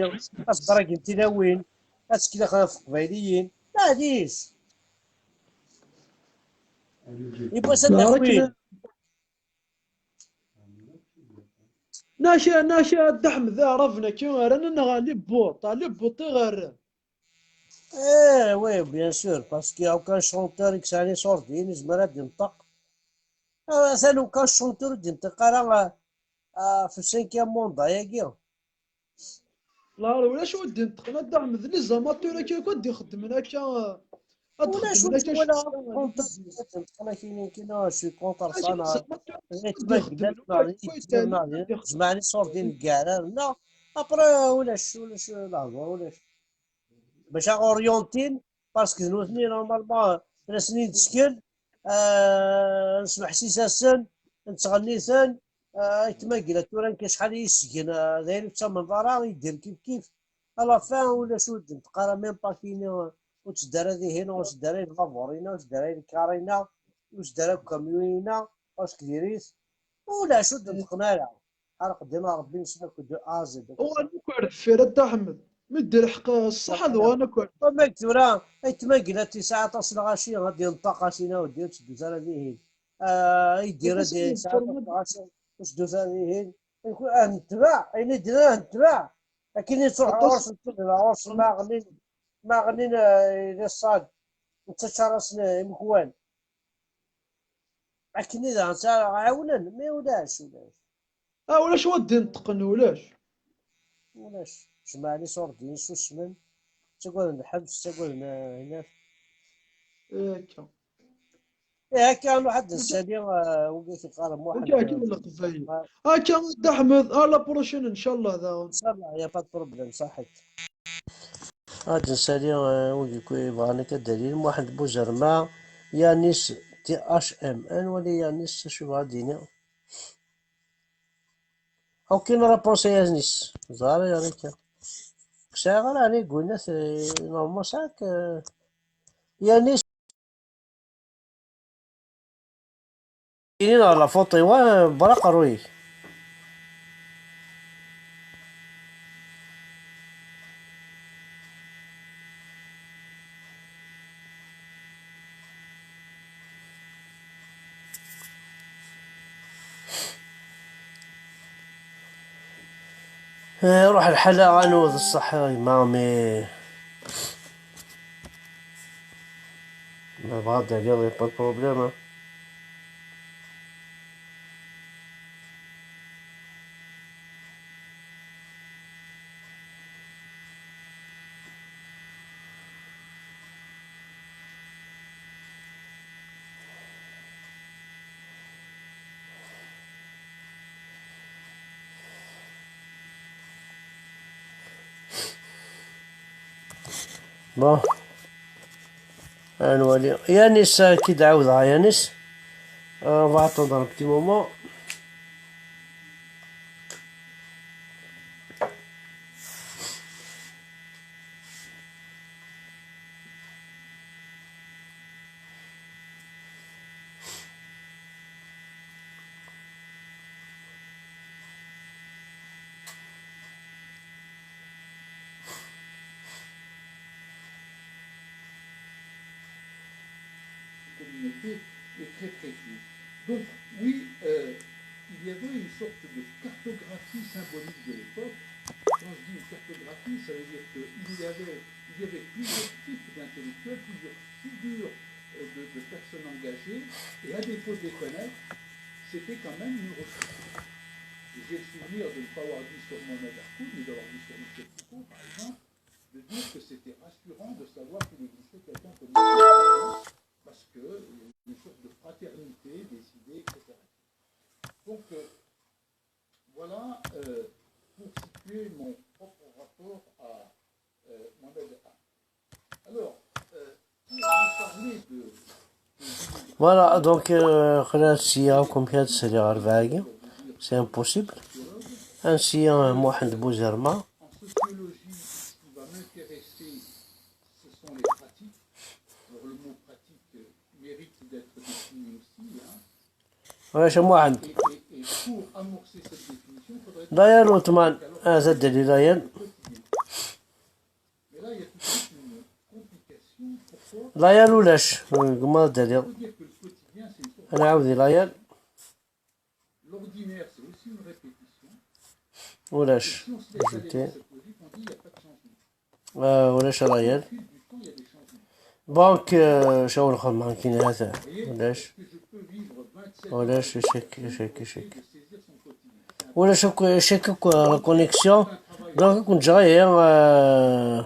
ad sdaragen tilawin, ad skelxen ɣef teqbayliyin. Maɛlic. Yiwwas ad d-akin. Nac, nac, a Dda Ḥmed, aɛraben-agi rran-aneɣ les buṭ, les buṭ i ɣ-rran. Eh, oui, bien sûr, parce qu'il y a aucun chanteur i yesɛan iṣurdiyen yezmer ad d-inṭeq. Ah, atan aucun chanteur ur d-inṭiq ara, ah, ah, ɣef cinquième mandat-agi. La, ulac ur d-inṭeqen, a Dda Ḥmed, d les amateurs akka akk ad d-ixeddmen akka, ad d-xeddmen akka wala ccetla. Ad d-inṭeqen akka nekkini, je suis contre ça, les amateurs ad d-ixeddmen, ur d-ixeddmen. Jemɛen iṣurdiyen deg yeɛrar-nneɣ, après ulac, ulac lehdur, ulac. Maca orientin, parce que d nutni normalement, ad asen-in-tesken, ah, nesmeḥsis-asen, nettɣenni-ten, ah, aytma Gila tura nekk acḥal i yi-sgen, ah, d ayen ur ttamneḍ ara, idir kif kif. À la fin, ulac ur d-neṭṭeq ara, même pas kini, ur tteddu ara dihin, ur tteddu ara i lbabuṛ-ina, ur tteddu ara i lkar-ina, ur tteddu ara deg ukamyun-ina, parce que diri-t, ulac ur d-neṭṭqen ara. Ar qdim a Ṛebbi nesɛa-k de A à Z. Uɣalen akk ar deffir, a Dda Ḥmed. Mi d-ilḥeq ṣṣeḥ, ad uɣalen akk ar deffir. Am tura, aytma Gila tesɛa aṭas n lɣaci, ad d-yenṭeq, a sina, ur d-yetteddu ara dihin. Ah, Idir ad yesɛa aṭas n lɣaci, ur tetteddu ara dihin. Ad netbeɛ, ayen i d-nnan ad netbeɛ. Akken i ttruḥ ɣur-sen, ɣur-sen ma ɣnin, ma ɣnin, eh, di ṣṣad, nettaččar-asen imekwan. Akken i daɣen ttɛawanen, mi ulac, ulac. Ah, ulac wa d-ineṭqen, ulac. Ulac. Jemɛen iṣurdiyen, susmen, ttagaden lḥebs, ttagaden, eh, hnak. Akka. Eh, akka, nruḥ ad nsali, eh, wigi i t-iqqaren Muḥend. Akka, akka, eh, Leqbayel. Akka, a Dda Ḥmed, à la prochaine, ncallah, daɣen. Ncallah, y a pas de problème, ṣaḥit. Ad nsali, eh, wigi yebɣan akka ad d-alin, Muḥend Buzerma, Yanis T H M. Ad nwali Yanis acu yebɣa ad d-yini. Aucune réponse a Yanis. Ẓer ya akka. Ur sɛiɣ ara ɛni gwinnat, eh, normalement sɛiɣ-k, eh, Yanis. Ini ɣer la photo-iw, eh, bra aqerruy-ik. Eh, ruḥ lḥal, anu d ṣṣeḥ, a gma, mais ma bɣa ad d-aliɣ, y a pas de problème, hein. Bon. Ad nwali. Yanis, euh, ad k-id-ɛawdeɣ, a Yanis. Euh, on va attendre un petit moment. Communauté est très précise. Donc, oui, euh, il y avait une sorte de cartographie symbolique de l'époque. Quand je dis une cartographie, ça veut dire qu'il y avait, il y avait plusieurs types d'intellectuels, plusieurs figures, euh, de, de personnes engagées, et à défaut de les connaître, c'était quand même une ressource. Et j'ai le souvenir de ne pas avoir dit sur Mohamed Arkoun, mais d'avoir dit sur Michel Foucault, par exemple, de dire que c'était rassurant de savoir qu'il existait quelqu'un comme Michel Foucault, parce que, euh, une sorte de fraternité des idées, et cetera. Donc, euh, voilà, euh, pour situer mon propre rapport à, euh, Mohamed A. Alors, euh, pour vous parler de, de Voilà, donc, euh, xla ssiya comme كانت سريعة أربعة، c'est impossible. Un ssiya, euh, Mohamed Bouzerma. En sociologie, ce qui va m'intéresser, ce sont les pratiques. Alors, le mot pratique, euh, mérite d'être défini aussi, hein. Wesh, a Muḥend. Et, et, et pour amorcer cette définition, il faudrait Layal Utman, azal dali Layal. Mais là, il y a tout de suite une complication. Pourquoi ? Layal ulac, gma dali. Il faut dire que le quotidien, c'est une sorte Ad nɛawed i Layal. L'ordinaire, c'est aussi une répétition. Ulac. Et si on se laisse aller dans cette logique, on dit, il n'y a pas de changement. Ah, ulac a Layal. Au fil du temps, il y a Donc, euh, cawlxem, kin hata. Ulac. Ulac, icek, icek, icek. Ulac akk, icek akk la connexion. Donc, ad ken-ǧǧeɣ ihi, euh,